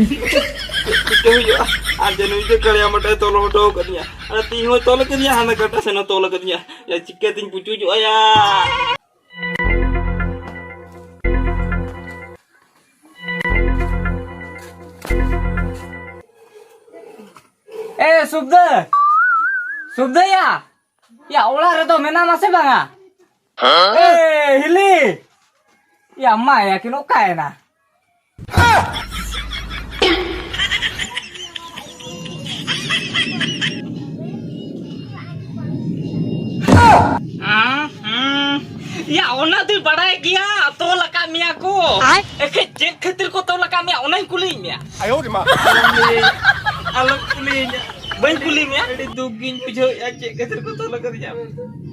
ᱪᱤᱠᱟᱹ ᱦᱩᱭᱩᱜᱼᱟ? ᱟᱨ ᱡᱮ ᱱᱩᱭ ᱫᱚ ᱠᱟᱲᱤᱭᱟ ᱢᱟᱴᱟᱭ ᱛᱚᱞ ᱦᱚᱴᱚ ᱟᱠᱟᱫᱤᱧᱟ᱾ ᱟᱨ ᱛᱤ ᱦᱚᱸᱭ ᱛᱚᱞ ᱟᱠᱟᱫᱤᱧᱟ, ᱦᱟᱱᱟ ᱠᱟᱴᱟ ᱥᱮᱱ ᱦᱚᱸ ᱛᱚᱞ ᱟᱠᱟᱫᱤᱧᱟ᱾ ᱭᱟ, ᱪᱤᱠᱟᱹᱛᱤᱧ ᱯᱩᱪᱩᱡᱚᱜᱼᱟ ᱭᱟ? ᱮ, ᱥᱩᱵᱫᱟᱹ! ᱥᱩᱵᱫᱟᱹᱭᱟ! ᱭᱟ, ᱚᱲᱟᱜ ᱨᱮᱫᱚ ᱢᱮᱱᱟᱢᱟ ᱥᱮ ᱵᱟᱝᱟ? ᱮ, ᱦᱤᱞᱤ! ᱭᱟ, ᱢᱟ, ᱭᱟᱠᱤᱱ ᱚᱠᱟᱭᱮᱱᱟ? ᱦᱩᱸ, ᱦᱩᱸ᱾ ᱭᱟ, ᱚᱱᱟ ᱫᱚᱧ ᱵᱟᱲᱟᱭ ᱜᱮᱭᱟ, ᱛᱚᱞ ᱟᱠᱟᱫ ᱢᱮᱭᱟ ᱠᱚ᱾ ᱟᱭ? ᱮᱠᱷᱮ ᱪᱮᱫ ᱠᱷᱟᱹᱛᱤᱨ ᱠᱚ ᱛᱚᱞ ᱟᱠᱟᱫ ᱢᱮᱭᱟ, ᱚᱱᱟᱧ ᱠᱩᱞᱤᱭᱮᱫ ᱢᱮᱭᱟ᱾ ᱟᱭᱳ ᱨᱮ ᱢᱟ᱾ ᱟᱞᱚᱢ ᱞᱟᱹᱭᱟᱹᱧᱟ, ᱟᱞᱚᱢ ᱠᱩᱞᱤᱭᱤᱧᱟ᱾ ᱵᱟᱹᱧ ᱠᱩᱞᱤ ᱢᱮᱭᱟ? ᱟᱹᱰᱤ ᱫᱩᱠ ᱜᱤᱧ ᱵᱩᱡᱷᱟᱹᱣᱮᱫᱼᱟ, ᱪᱮᱫ ᱠᱷᱟᱹᱛᱤᱨ ᱠᱚ ᱛᱚᱞ ᱟᱠᱟᱫᱤᱧᱟ᱾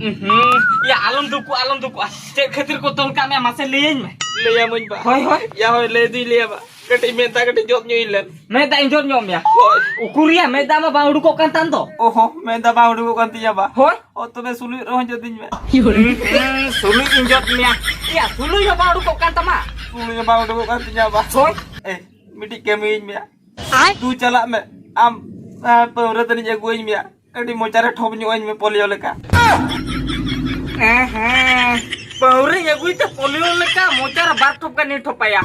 ᱩᱦᱩᱸ, ᱭᱟ, ᱟᱞᱚᱢ ᱫᱩᱠᱩᱜᱼᱟ, ᱟᱞᱚᱢ ᱫᱩᱠᱩᱜᱼᱟ᱾ ᱪᱮᱫ ᱠᱷᱟᱹᱛᱤᱨ ᱠᱚ ᱛᱚᱞ ᱠᱟᱜ ᱢᱮᱭᱟ, ᱢᱟᱥᱮ ᱞᱟᱹᱭᱟᱹᱧ ᱢᱮ᱾ ᱞᱟᱹᱭᱟᱢᱟᱹᱧ ᱵᱟ᱾ ᱦᱳᱭ, ᱦᱳᱭ᱾ ᱭᱟ, ᱦᱳᱭ, ᱞᱟᱹᱭ ᱫᱩᱧ ᱞᱟᱹᱭᱟ ᱵᱟ᱾ ᱠᱟᱹᱴᱤᱡ ᱢᱮᱫ ᱫᱟᱜ ᱠᱟᱹᱴᱤᱡ ᱡᱚᱫ ᱧᱚᱜ ᱤᱧ ᱞᱮᱢ᱾ ᱢᱮᱫ ᱫᱟᱜ ᱤᱧ ᱡᱚᱫ ᱧᱚᱜ ᱢᱮᱭᱟ? ᱦᱳᱭ᱾ ᱩᱠᱩᱨᱤᱭᱟ, ᱢᱮᱫ ᱫᱟᱜ ᱢᱟ ᱵᱟᱝ ᱩᱰᱩᱠᱚᱜ ᱠᱟᱱ ᱛᱟᱢ ᱫᱚ᱾ ᱚᱦᱚ, ᱢᱮᱫ ᱫᱟᱜ ᱵᱟᱝ ᱩᱰᱩᱠᱚᱜ ᱠᱟᱱ ᱛᱤᱧᱟ ᱵᱟ᱾ ᱦᱳᱭ᱾ ᱚ, ᱛᱚᱵᱮ ᱥᱩᱞᱩᱡ ᱨᱮᱦᱚᱸ ᱡᱚᱫᱤᱧ ᱢᱮ᱾ ᱦᱩᱸ, ᱥᱩᱞᱩᱡ ᱤᱧ ᱡᱚᱫ ᱢᱮᱭᱟ᱾ ᱭᱟ, ᱥᱩᱞᱩᱡ ᱦᱚᱸ ᱵᱟᱝ ᱩᱰᱩᱠᱚᱜ ᱠᱟᱱ ᱛᱟᱢᱟ᱾ ᱥᱩᱞᱩᱡ ᱦᱚᱸ ᱵᱟᱝ ᱩᱰᱩᱠᱚᱜ ᱠᱟᱱ ᱛᱤᱧᱟ ᱵᱟ᱾ ᱦᱳᱭ᱾ ᱮ, ᱢᱤᱫᱴᱤᱡ ᱠᱟᱹᱢᱤᱭᱟᱹᱧ ᱢᱮᱭᱟ᱾ ᱟᱭ? ᱫᱩ ᱪᱟᱞᱟᱜ ᱢᱮ᱾ ᱟᱢ, ᱟᱢ ᱯᱟᱹᱣᱨᱟᱹ ᱛᱟᱹᱱᱤᱡ ᱟᱹᱜᱩᱣᱟᱹᱧ ᱢᱮᱭᱟ᱾ ᱠᱟᱹᱴᱤᱡ ᱢᱚᱪᱟ ᱨᱮ ᱴᱷᱚᱯ ᱧᱚᱜ ᱟᱹᱧ ᱢᱮ ᱯᱳᱞᱤᱭᱳ ᱞᱮᱠᱟ᱾ ᱦᱮᱸ, ᱦᱮᱸ᱾ ᱯᱟᱹᱣᱨᱟᱹᱧ ᱟᱹᱜᱩᱭ ᱛᱮ ᱯᱳᱞᱤᱭᱳ ᱞᱮᱠᱟ ᱢᱚᱪᱟ ᱨᱮ ᱵᱟᱨ ᱴᱷᱚᱯ ᱜᱟᱱᱤᱧ ᱴᱷᱚᱯᱟᱭᱟ᱾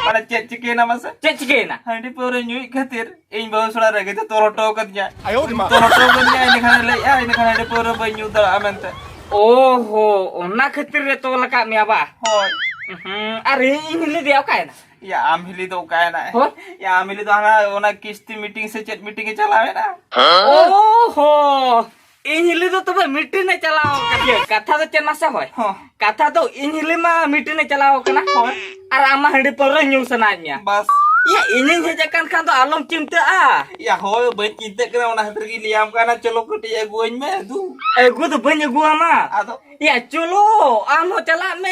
ᱢᱟᱱᱮ ᱪᱮᱫ ᱪᱤᱠᱟᱹᱭᱮᱱᱟ ᱢᱟᱥᱮ? ᱪᱮᱫ ᱪᱤᱠᱟᱹᱭᱮᱱᱟ? ᱦᱟᱺᱰᱤ ᱯᱟᱹᱣᱨᱟᱹ ᱧᱩᱭᱮᱫ ᱠᱷᱟᱹᱛᱤᱨ ᱤᱧ ᱵᱟᱹᱦᱩ ᱥᱚᱲᱟ ᱨᱮᱜᱮ ᱛᱚᱞ ᱦᱚᱴᱚ ᱠᱟᱫᱤᱧᱟ᱾ ᱟᱭᱳ ᱨᱮ ᱢᱟ᱾ ᱛᱚᱞ ᱦᱚᱴᱚ ᱠᱟᱫᱤᱧᱟ, ᱤᱱᱟᱹ ᱠᱷᱟᱱᱮ ᱞᱟᱹᱭᱮᱫᱼᱟ, ᱤᱱᱟᱹ ᱠᱷᱟᱱ ᱦᱟᱺᱰᱤ ᱯᱟᱹᱣᱨᱟᱹ ᱵᱟᱹᱧ ᱧᱩ ᱫᱟᱲᱮᱭᱟᱜᱼᱟ ᱢᱮᱱᱛᱮ᱾ ᱚ ᱦᱚ, ᱚᱱᱟ ᱠᱷᱟᱹᱛᱤᱨ ᱨᱮ ᱛᱚᱞ ᱟᱠᱟᱫ ᱢᱮᱭᱟ ᱵᱟ? ᱦᱳᱭ᱾ ᱦᱩᱸ, ᱟᱨ ᱤᱧ, ᱤᱧ ᱦᱤᱞᱤ ᱫᱚᱭᱟ ᱚᱠᱟᱭᱮᱱᱟ? ᱭᱟ, ᱟᱢ ᱦᱤᱞᱤ ᱫᱚ ᱚᱠᱟᱭᱮᱱᱟᱭ? ᱦᱳᱭ᱾ ᱭᱟ, ᱟᱢ ᱦᱤᱞᱤ ᱫᱚ ᱦᱟᱱᱟ ᱚᱱᱟ ᱠᱤᱥᱛᱤ ᱢᱤᱴᱤᱝ ᱥᱮ ᱪᱮᱫ ᱢᱤᱴᱤᱝ ᱮ ᱪᱟᱞᱟᱣ ᱮᱱᱟ? ᱚ ᱦᱚ, ᱤᱧ ᱦᱤᱞᱤ ᱫᱚ ᱛᱚᱵᱮ ᱢᱤᱴᱤᱝ ᱮ ᱪᱟᱞᱟᱣ ᱟᱠᱟᱱᱟ᱾ ᱠᱟᱛᱷᱟ ᱫᱚ ᱪᱮᱫ ᱢᱟᱥᱮ ᱦᱳᱭ? ᱦᱚᱸ᱾ ᱠᱟᱛᱷᱟ ᱫᱚ ᱤᱧ ᱦᱤᱞᱤ ᱢᱟ ᱢᱤᱴᱤᱝ ᱮ ᱪᱟᱞᱟᱣ ᱟᱠᱟᱱᱟ᱾ ᱦᱳᱭ᱾ ᱟᱨ ᱟᱢ ᱢᱟ ᱦᱟᱺᱰᱤ ᱯᱟᱹᱣᱨᱟᱹ ᱧᱩ ᱥᱟᱱᱟᱭᱮᱫ ᱢᱮᱭᱟ᱾ ᱵᱟᱥ᱾ ᱭᱟ, ᱤᱧᱤᱧ ᱦᱮᱡ ᱟᱠᱟᱱ ᱠᱷᱟᱱ ᱫᱚ ᱟᱞᱚᱢ ᱪᱤᱱᱛᱟᱹᱜᱼᱟ᱾ ᱭᱟ, ᱦᱳᱭ, ᱵᱟᱹᱧ ᱪᱤᱱᱛᱟᱹᱜ ᱠᱟᱱᱟ, ᱚᱱᱟ ᱠᱷᱟᱹᱛᱤᱨ ᱜᱤᱧ ᱞᱟᱹᱭᱟᱢ ᱠᱟᱱᱟ, ᱪᱚᱞᱚ ᱠᱟᱹᱴᱤᱡ ᱟᱹᱜᱩᱣᱟᱹᱧ ᱢᱮ, ᱫᱩ᱾ ᱟᱹᱜᱩ ᱫᱚ ᱵᱟᱹᱧ ᱟᱹᱜᱩᱣᱟᱢᱟ᱾ ᱟᱫᱚ? ᱭᱟ, ᱪᱚᱞᱚ, ᱟᱢ ᱦᱚᱸ ᱪᱟᱞᱟᱜ ᱢᱮ,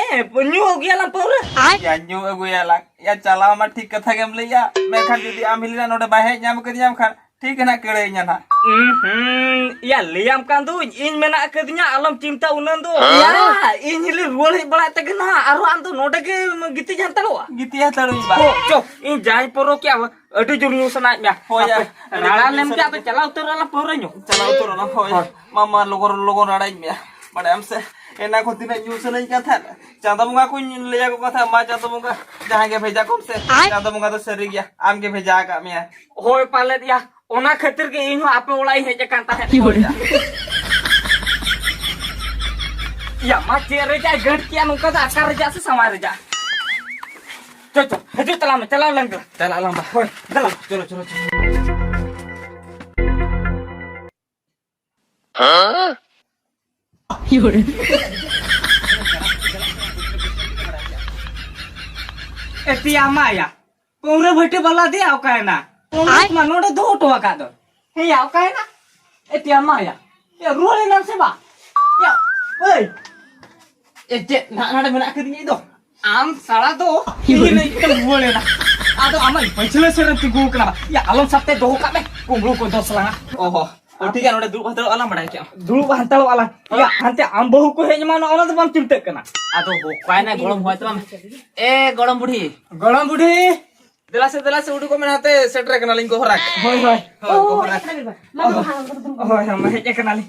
ᱧᱩ ᱟᱹᱜᱩᱭᱟᱞᱟᱝ ᱯᱟᱹᱣᱨᱟᱹ᱾ ᱭᱟ, ᱧᱩ ᱟᱹᱜᱩᱭᱟᱞᱟᱝ᱾ ᱭᱟ, ᱪᱟᱞᱟᱣ ᱢᱟ ᱴᱷᱤᱠ ᱠᱟᱛᱷᱟ ᱜᱮᱢ ᱞᱟᱹᱭᱟ, ᱢᱮᱱᱠᱷᱟᱱ ᱡᱩᱫᱤ ᱟᱢ ᱦᱤᱞᱤ ᱱᱟᱜ ᱱᱚᱰᱮ ᱵᱟᱭ ᱦᱮᱡ ᱧᱟᱢ ᱠᱟᱫᱤᱧᱟᱢ ᱠᱷᱟᱱ, ᱴᱷᱤᱠ ᱜᱮ ᱱᱟᱜ ᱠᱟᱹᱲᱟᱹᱭᱤᱧᱟ ᱱᱟᱜ᱾ ᱩᱸ ᱦᱩᱸ, ᱭᱟ, ᱞᱟᱹᱭᱟᱢ ᱠᱟᱱ ᱫᱩᱧ, ᱤᱧ ᱢᱮᱱᱟᱜ ᱟᱠᱟᱫᱤᱧᱟ, ᱟᱞᱚᱢ ᱪᱤᱱᱛᱟ ᱩᱱᱟᱹᱝ ᱫᱚ᱾ ᱦᱮᱸ? ᱭᱟ, ᱤᱧ ᱦᱤᱞᱤ ᱨᱩᱣᱟᱹᱲ ᱦᱮᱡ ᱵᱟᱲᱟᱜ ᱛᱮᱜᱮ ᱱᱟᱜ, ᱟᱨᱦᱚᱸ ᱟᱢ ᱫᱚ ᱱᱚᱰᱮ ᱜᱮ ᱜᱤᱛᱤᱡ ᱦᱟᱛᱟᱲᱚᱜᱼᱟ᱾ ᱜᱤᱛᱤᱡ ᱦᱟᱛᱟᱲᱚᱜ ᱤᱧ ᱵᱟ᱾ ᱦᱳ, ᱪᱚ, ᱤᱧ ᱡᱟᱦᱟᱸᱧ ᱯᱚᱨᱚ ᱠᱮᱜᱼᱟ, ᱟᱹᱰᱤ ᱡᱳᱨ ᱧᱩ ᱥᱟᱱᱟᱭᱮᱫ ᱢᱮᱭᱟ᱾ ᱦᱳᱭ, ᱭᱟ, ᱦᱟᱯᱮ, ᱟᱹᱰᱤ ᱡᱳᱨ ᱨᱟᱲᱟ ᱧᱩ ᱞᱮᱢ ᱜᱮ, ᱥᱟᱱᱟᱭᱮᱫ ᱟᱫᱚ ᱢᱮᱭᱟ᱾ ᱪᱟᱞᱟᱣ ᱩᱛᱟᱹᱨᱚᱜ ᱟᱞᱟᱝ ᱯᱟᱹᱣᱨᱟᱹ ᱧᱩ᱾ ᱪᱟᱞᱟᱣ ᱩᱛᱟᱹᱨᱚᱜ ᱟᱞᱟᱝ, ᱦᱳᱭ᱾ ᱦᱳᱭ᱾ ᱢᱟ, ᱢᱟ, ᱞᱚᱜᱚᱱ, ᱞᱚᱜᱚᱱ ᱨᱟᱲᱟᱧ ᱢᱮ᱾ ᱵᱟᱲᱟᱭᱟᱢ ᱥᱮ, ᱮᱱᱟ ᱠᱷᱚᱱ ᱛᱤᱱᱟᱹᱜ ᱧᱩ ᱥᱟᱱᱟᱧ ᱠᱟᱱ ᱛᱟᱦᱮᱸᱫ, ᱪᱟᱸᱫᱚ ᱵᱚᱸᱜᱟ ᱠᱚᱧ ᱞᱟᱹᱭ ᱟᱠᱚ ᱠᱟᱱ ᱛᱟᱦᱮᱸᱫ, "ᱢᱟ ᱪᱟᱸᱫᱚ ᱵᱚᱸᱜᱟ, ᱡᱟᱦᱟᱸᱭ ᱜᱮ ᱵᱷᱮᱡᱟ ᱠᱚᱢ ᱥᱮ, ᱟᱭ᱾ ᱪᱟᱸᱫᱚ ᱵᱚᱸᱜᱟ ᱫᱚ ᱥᱟᱹᱨᱤ ᱜᱮᱭᱟ, ᱟᱢ ᱜᱮ ᱵᱷᱮᱡᱟ ᱟᱠᱟᱫ ᱢᱮᱭᱟ᱾" ᱦᱳᱭ, ᱯᱟᱞᱮᱫ ᱭᱟ, ᱚᱱᱟ ᱠᱷᱟᱹᱛᱤᱨ ᱜᱮ ᱤᱧ ᱦᱚᱸ ᱟᱯᱮ ᱚᱲᱟᱜ ᱤᱧ ᱦᱮᱡ ᱟᱠᱟᱱ ᱛᱟᱦᱮᱸᱫ᱾ ᱦᱳᱭ ᱭᱟ᱾ ᱭᱟ, ᱢᱟ ᱪᱮᱫ ᱨᱮᱭᱟᱜ ᱜᱟᱹᱴ ᱠᱮᱜᱼᱟ ᱱᱚᱝᱠᱟ ᱫᱚ, ᱟᱠᱟᱨ ᱨᱮᱭᱟᱜ ᱥᱮ ᱥᱟᱶᱟᱭ ᱨᱮᱭᱟᱜ? ᱪᱚ, ᱪᱚ, ᱦᱤᱡᱩᱜ ᱛᱟᱞᱟᱝ ᱢᱮ, ᱪᱟᱞᱟᱣ ᱞᱮᱱ ᱜᱮ᱾ ᱪᱟᱞᱟᱜ ᱟᱞᱟᱝ ᱵᱟ᱾ ᱦᱳᱭ, ᱫᱮᱞᱟ᱾ ᱪᱚᱞᱚ, ᱪᱚᱞᱚ, ᱪᱚᱞᱚ᱾ ᱮ ᱛᱮᱭᱟ ᱢᱟᱭᱟ, ᱯᱟᱹᱣᱨᱟᱹ ᱵᱷᱟᱹᱴᱤ ᱵᱟᱞᱟ ᱫᱮᱭᱟ ᱚᱠᱟᱭᱮᱱᱟ? ᱯᱟᱹᱣᱨᱟᱹ ᱢᱟ ᱱᱚᱰᱮ ᱫᱚᱦᱚ ᱦᱚᱴᱚ ᱟᱠᱟᱫ ᱫᱚ᱾ ᱦᱮᱸᱭᱟ, ᱚᱠᱟᱭᱮᱱᱟ? ᱮ ᱛᱮᱭᱟ ᱢᱟᱭᱟ, ᱮ ᱨᱩᱣᱟᱹᱲ ᱮᱱᱟᱢ ᱥᱮ ᱵᱟ? ᱭᱟ, ᱮᱭ, ᱮ ᱪᱮᱫ ᱱᱟᱜ ᱱᱟᱰᱮ ᱢᱮᱱᱟᱜ ᱟᱠᱟᱫᱤᱧᱟ ᱤᱧ ᱫᱚ? ᱟᱢ ᱥᱟᱲᱟ ᱫᱚ ᱤᱧ ᱞᱟᱹᱭ ᱛᱮᱢ ᱨᱩᱣᱟᱹᱲ ᱮᱱᱟ᱾ ᱟᱫᱚ ᱟᱢᱟᱜ ᱯᱟᱹᱪᱷᱞᱟᱹ ᱥᱮᱫ ᱨᱮᱢ ᱛᱤᱸᱜᱩ ᱟᱠᱟᱱᱟ ᱵᱟ? ᱭᱟ, ᱟᱞᱚᱢ ᱥᱟᱵ ᱛᱮ ᱫᱚᱦᱚ ᱠᱟᱜ ᱢᱮ, ᱠᱩᱢᱵᱽᱲᱩ ᱠᱚ ᱫᱚᱥ ᱞᱟᱝᱟ᱾ ᱚ ᱦᱚ, ᱚ, ᱴᱷᱤᱠ ᱜᱮᱭᱟ, ᱱᱚᱰᱮ ᱫᱩᱲᱩᱵ ᱦᱟᱛᱟᱲᱚᱜ ᱟᱞᱟᱝ, ᱵᱟᱲᱟᱭ ᱠᱮᱜᱼᱟᱢ᱾ ᱫᱩᱲᱩᱵ ᱦᱟᱛᱟᱲᱚᱜ ᱟᱞᱟᱝ᱾ ᱭᱟ, ᱦᱟᱱᱛᱮ ᱟᱢ ᱵᱟᱹᱦᱩ ᱠᱚ ᱦᱮᱡ ᱮᱢᱟᱱᱚᱜ, ᱚᱱᱟ ᱫᱚ ᱵᱟᱢ ᱪᱤᱱᱛᱟᱹᱜ ᱠᱟᱱᱟ? ᱟᱫᱚ ᱚᱠᱟᱭᱱᱟᱭ ᱜᱚᱲᱚᱢ ᱦᱚᱲ ᱛᱟᱢ? ᱮ, ᱜᱚᱲᱚᱢ ᱵᱩᱰᱷᱤ᱾ ᱜᱚᱲᱚᱢ ᱵᱩᱰᱷᱤ᱾ ᱫᱮᱞᱟ ᱥᱮ, ᱫᱮᱞᱟ ᱥᱮ, ᱩᱰᱩᱠᱚᱜ ᱢᱮ ᱱᱟᱛᱮ, ᱥᱮᱴᱮᱨ ᱠᱟᱱᱟᱞᱤᱧ ᱜᱚᱦᱚᱨᱟᱠ᱾ ᱦᱳᱭ, ᱦᱳᱭ᱾ ᱦᱳᱭ, ᱜᱚᱦᱚᱨᱟᱠ᱾ ᱦᱳᱭ, ᱦᱳᱭ, ᱢᱟ ᱦᱮᱡ ᱟᱠᱟᱱᱟᱞᱤᱧ᱾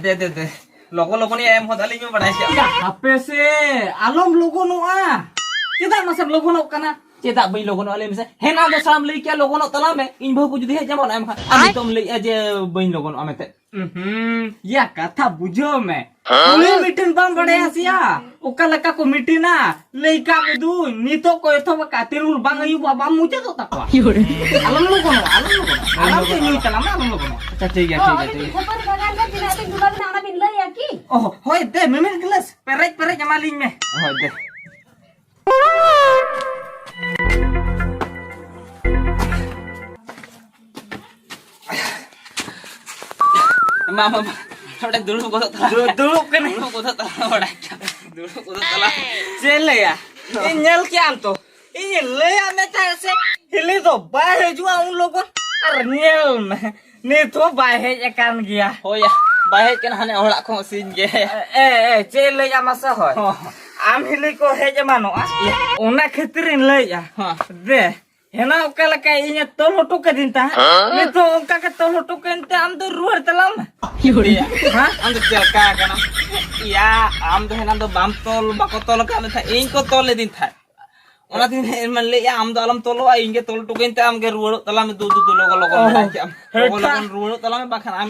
ᱫᱮ, ᱫᱮ, ᱫᱮ᱾ ᱞᱚᱜᱚ ᱞᱚᱜᱚᱱᱤᱭᱟ ᱮᱢ ᱦᱚᱫ ᱟᱹᱞᱤᱧ ᱢᱟ ᱵᱟᱲᱟᱭ ᱠᱮᱫ᱾ ᱭᱟ, ᱦᱟᱯᱮ ᱥᱮ, ᱟᱞᱚᱢ ᱞᱚᱜᱚᱱᱚᱜᱼᱟ᱾ ᱪᱮᱫᱟᱜ ᱢᱟᱥᱮᱢ ᱞᱚᱜᱚᱱᱚᱜ ᱠᱟᱱᱟ? ᱪᱮᱫᱟᱜ ᱵᱟᱹᱧ ᱞᱚᱜᱚᱱᱚᱜᱼᱟ ᱞᱟᱹᱭ ᱢᱮᱥᱮ? ᱦᱮᱱᱟ ᱫᱚ ᱥᱟᱢ ᱞᱟᱹᱭ ᱠᱮᱭᱟ ᱞᱚᱜᱚᱱᱚᱜ ᱛᱟᱞᱟᱝ ᱢᱮ, ᱤᱧ ᱵᱟᱹᱦᱩ ᱠᱚ ᱡᱩᱫᱤ ᱦᱮᱡ ᱧᱟᱢᱚᱜᱼᱟ ᱮᱢ ᱠᱷᱟᱱ, ᱟᱨ ᱱᱤᱛᱚᱜ ᱮᱢ ᱞᱟᱹᱭᱮᱫᱼᱟ ᱡᱮ ᱵᱟᱹᱧ ᱞᱚᱜᱚᱱᱚᱜᱼᱟ ᱢᱮᱱᱛᱮ᱾ ᱩᱦᱩᱸ, ᱭᱟ ᱠᱟᱛᱷᱟ ᱵᱩᱡᱷᱟᱹᱣ ᱢᱮ᱾ ᱦᱮᱸ? ᱩᱱᱤ ᱢᱤᱫᱴᱮᱱ ᱵᱟᱢ ᱵᱟᱲᱟᱭᱟ ᱥᱮᱭᱟ, ᱚᱠᱟ ᱞᱮᱠᱟ ᱠᱚ ᱢᱤᱴᱤᱱᱟ? ᱞᱟᱹᱭ ᱠᱟᱜ ᱢᱮ ᱫᱩᱧ, ᱱᱤᱛᱚᱜ ᱠᱚ ᱮᱛᱚᱦᱚᱵ ᱟᱠᱟᱫ, ᱛᱤᱨᱩᱞ ᱵᱟᱝ ᱟᱹᱭᱩᱵᱚᱜᱼᱟ, ᱵᱟᱝ ᱢᱩᱪᱟᱹᱫᱚᱜ ᱛᱟᱠᱚᱣᱟ᱾ ᱟᱞᱚᱢ ᱞᱚᱜᱚᱱᱚᱜᱼᱟ, ᱟᱞᱚᱢ ᱞᱚᱜᱚᱱᱚᱜᱼᱟ᱾ ᱟᱞᱚᱢ ᱛᱮ ᱧᱩᱭ ᱛᱟᱞᱟᱝ ᱢᱮ, ᱟᱞᱚᱢ ᱞᱚᱜᱚᱱᱚᱜᱼᱟ᱾ ᱟᱪᱪᱷᱟ, ᱴᱷᱤᱠ ᱜᱮᱭᱟ, ᱚ, ᱴᱷᱤᱠ ᱜᱮᱭᱟ, ᱩᱱᱤ ᱴᱷᱤᱠ ᱜᱮᱭᱟ᱾ ᱠᱷᱚᱵᱚᱨ ᱵᱟᱜᱟᱱ ᱨᱮ ᱛᱤᱱᱟᱹᱜ ᱫᱤᱱ ᱰᱩᱵᱟᱹ ᱢᱮᱱᱟᱜᱼᱟ, ᱚᱱᱟ ᱵᱤᱱ ᱞᱟᱹᱭᱟ ᱠᱤ? ᱚ, ᱦᱳᱭ, ᱫᱮ, ᱢᱤᱢᱤᱫ ᱜᱞᱟᱥ ᱯᱮᱨᱮᱡ ᱯᱮᱨᱮᱡ ᱮᱢᱟᱞᱤᱧ ᱢᱮ᱾ ᱦᱳᱭ, ᱫᱮ᱾ ᱢᱟ, ᱢᱟ, ᱢᱟ, ᱱᱚᱰᱮ ᱫᱩᱲᱩᱵ ᱜᱚᱫᱚᱜ ᱛᱟᱞᱟᱝ ᱢᱮ᱾ ᱫᱩ-, ᱫᱩᱲᱩᱵ ᱠᱟᱹᱱᱟᱹᱧ᱾ ᱫᱩᱲᱩᱵ ᱜᱚᱫᱚᱜ ᱛᱟᱞᱟᱝ ᱢᱮ, ᱵᱟᱲᱟᱭ ᱠᱮᱫᱟᱢ᱾ ᱫᱩᱲᱩᱵ ᱜᱚᱫᱚᱜ ᱛᱟᱞᱟᱝ ᱢᱮ᱾ ᱪᱮᱫ ᱞᱟᱹᱭᱟ? ᱤᱧ ᱧᱮᱞ ᱠᱮᱜ ᱟᱢ ᱛᱚ᱾ ᱤᱧ ᱞᱟᱹᱭᱟᱫ ᱢᱮ ᱛᱟᱦᱮᱸᱫ ᱥᱮ, ᱦᱤᱞᱤ ᱫᱚ ᱵᱟᱭ ᱦᱤᱡᱩᱜᱼᱟ ᱩᱱ ᱞᱚᱜᱚᱱ᱾ ᱟᱨ ᱧᱮᱞ ᱢᱮ, ᱱᱤᱛ ᱦᱚᱸ ᱵᱟᱭ ᱦᱮᱡ ᱟᱠᱟᱱ ᱜᱮᱭᱟ᱾ ᱦᱳᱭ ᱭᱟ, ᱵᱟᱭ ᱦᱮᱡ ᱠᱟᱱᱟ, ᱦᱟᱱᱮ ᱚᱲᱟᱜ ᱠᱷᱚᱱ ᱥᱤᱧ ᱜᱮ᱾ ᱮ, ᱮ, ᱪᱮᱫ ᱤᱧ ᱞᱟᱹᱭᱟ ᱢᱟᱥᱮ ᱦᱳᱭ? ᱦᱚᱸ᱾ ᱟᱢ ᱦᱤᱞᱤ ᱠᱚ ᱦᱮᱡ ᱮᱢᱟᱱᱚᱜᱼᱟ᱾ ᱤᱭᱟᱹ᱾ ᱚᱱᱟ ᱠᱷᱟᱹᱛᱤᱨ ᱤᱧ ᱞᱟᱹᱭᱮᱫᱼᱟ᱾ ᱦᱚᱸ᱾ ᱫᱮ, ᱦᱮᱱᱟ ᱚᱠᱟ ᱞᱮᱠᱟ ᱤᱧᱮ ᱛᱚᱞ ᱦᱚᱴᱚ ᱠᱟᱹᱫᱤᱧ ᱛᱟᱦᱮᱸᱫ, ᱦᱮᱸ? ᱱᱤᱛᱚᱜ ᱚᱱᱠᱟ ᱜᱮ ᱛᱚᱞ ᱦᱚᱴᱚ ᱠᱟᱹᱧ ᱛᱮ ᱟᱢ ᱫᱚ ᱨᱩᱣᱟᱹᱲ ᱛᱟᱞᱟᱝ ᱢᱮ᱾ ᱤᱭᱟᱹ, ᱦᱮᱸ? ᱟᱢ ᱫᱚ ᱪᱮᱫ ᱞᱮᱠᱟ ᱠᱟᱱᱟᱢ? ᱤᱭᱟ, ᱟᱢ ᱫᱚ ᱦᱮᱱᱟ ᱫᱚ ᱵᱟᱢ ᱛᱚᱞ, ᱵᱟᱠᱚ ᱛᱚᱞ ᱟᱠᱟᱫ ᱢᱮ ᱛᱟᱦᱮᱸᱫ, ᱤᱧ ᱠᱚ ᱛᱚᱞ ᱞᱮᱫᱤᱧ ᱛᱟᱦᱮᱸᱫ᱾ ᱚᱱᱟ ᱛᱮᱜᱮ ᱦᱮᱡ ᱢᱟᱱ ᱞᱟᱹᱭᱮᱫᱼᱟ, ᱟᱢ ᱫᱚ ᱟᱞᱚᱢ ᱛᱚᱞᱚᱜᱼᱟ, ᱤᱧ ᱜᱮ ᱛᱚᱞ ᱦᱚᱴᱚ ᱠᱟᱹᱧ ᱛᱮ ᱟᱢ ᱜᱮ ᱨᱩᱣᱟᱹᱲᱚᱜ ᱛᱟᱞᱟᱝ ᱢᱮ, ᱫᱩ, ᱫᱩ, ᱫᱩ, ᱞᱚᱜᱚᱱ, ᱞᱚᱜᱚᱱ ᱚ, ᱵᱟᱲᱟᱭ ᱠᱮᱜ ᱟᱢ᱾ ᱦᱮᱸ, ᱞᱚᱜᱚᱱ, ᱴᱷᱟᱠ᱾ ᱞᱚᱜᱚᱱ ᱨᱩᱣᱟᱹᱲᱚᱜ ᱛᱟᱞᱟᱝ ᱢᱮ, ᱵᱟᱠᱷᱟᱱ ᱟᱢ,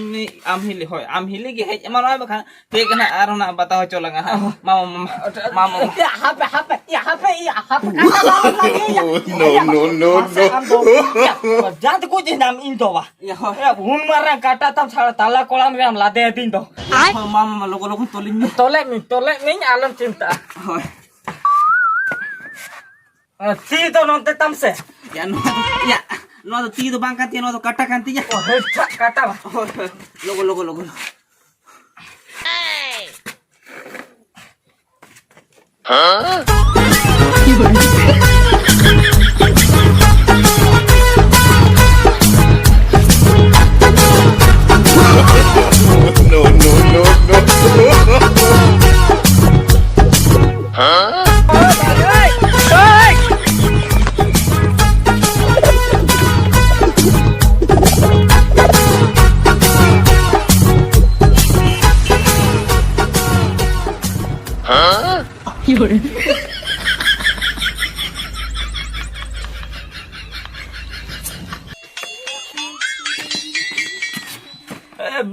ᱟᱢ ᱦᱤᱞᱤ, ᱦᱳᱭ, ᱟᱢ ᱦᱤᱞᱤ ᱜᱮ ᱦᱮᱡ ᱮᱢᱟᱱᱚᱜᱼᱟᱭ, ᱵᱟᱠᱷᱟᱱ ᱴᱷᱤᱠ ᱜᱮ ᱱᱟᱦᱟᱜ ᱟᱨᱦᱚᱸ ᱱᱟᱦᱟᱜ ᱵᱟᱛᱟ ᱦᱚᱪᱚ ᱞᱟᱝᱟ ᱦᱟᱸᱜ᱾ ᱚ᱾ ᱢᱟ, ᱢᱟ, ᱢᱟ, ᱢᱟ, ᱢᱟ, ᱢᱟ᱾ ᱭᱟ, ᱦᱟᱯᱮ, ᱦᱟᱯᱮ, ᱭᱟ, ᱦᱟᱯᱮ, ᱭᱟ, ᱦᱟᱯᱮ, ᱠᱟᱴᱟ ᱵᱟᱝ ᱞᱟᱜᱮ, ᱭᱟ᱾ No, ᱭᱟ, no, no, ᱢᱟᱥᱮ no᱾ ᱟᱢ ᱫᱚ, ᱭᱟ, ᱡᱟᱦᱟᱸ ᱛᱮᱠᱚ ᱤᱫᱤ ᱧᱟᱢ ᱤᱧ ᱫᱚ ᱵᱟ᱾ ᱭᱟ, ᱦᱳᱭ᱾ ᱭᱟ, ᱩᱱ ᱢᱟᱨᱟᱝ ᱠᱟᱴᱟ ᱛᱟᱢ ᱥᱟᱞᱟ ᱛᱟᱞᱟ ᱠᱚᱲᱟᱢ ᱨᱮᱢ ᱞᱟᱫᱮ ᱟᱹᱫᱤᱧ ᱫᱚ᱾ ᱦᱳᱭ, ᱢᱟ, ᱢᱟ, ᱢᱟ, ᱞᱚᱜᱚᱱ, ᱞᱚᱜᱚᱱ ᱛᱚᱞᱤᱧ ᱢᱮ᱾ ᱛᱚᱞᱮᱫ ᱢᱮ, ᱛᱚᱞᱮᱫ ᱢᱮᱧ, ᱟᱞᱚᱢ ᱪᱤᱱᱛᱟᱹᱜᱼᱟ᱾ ᱦᱳᱭ᱾ ᱛᱤ ᱫᱚ ᱱᱚᱱᱛᱮ ᱛᱟᱢ ᱥᱮ᱾ ᱭᱟ, ᱱᱚᱣᱟ ᱫᱚ, ᱭᱟ, ᱱᱚᱣᱟ ᱫᱚ ᱛᱤ ᱫᱚ ᱵᱟᱝ ᱠᱟᱱ ᱛᱤᱧᱟ, ᱱᱚᱣᱟ ᱫᱚ ᱠᱟᱴᱟ ᱠᱟᱱ ᱛᱤᱧᱟ᱾ ᱚ, ᱦᱮᱸ, ᱠᱟᱴᱟ ᱵᱟ᱾ ᱦᱳᱭ, ᱦᱳᱭ᱾ ᱞᱚᱜᱚ, ᱞᱚᱜᱚ, ᱞᱚᱜᱚ, ᱞᱚᱜᱚ᱾ No, no, no, no.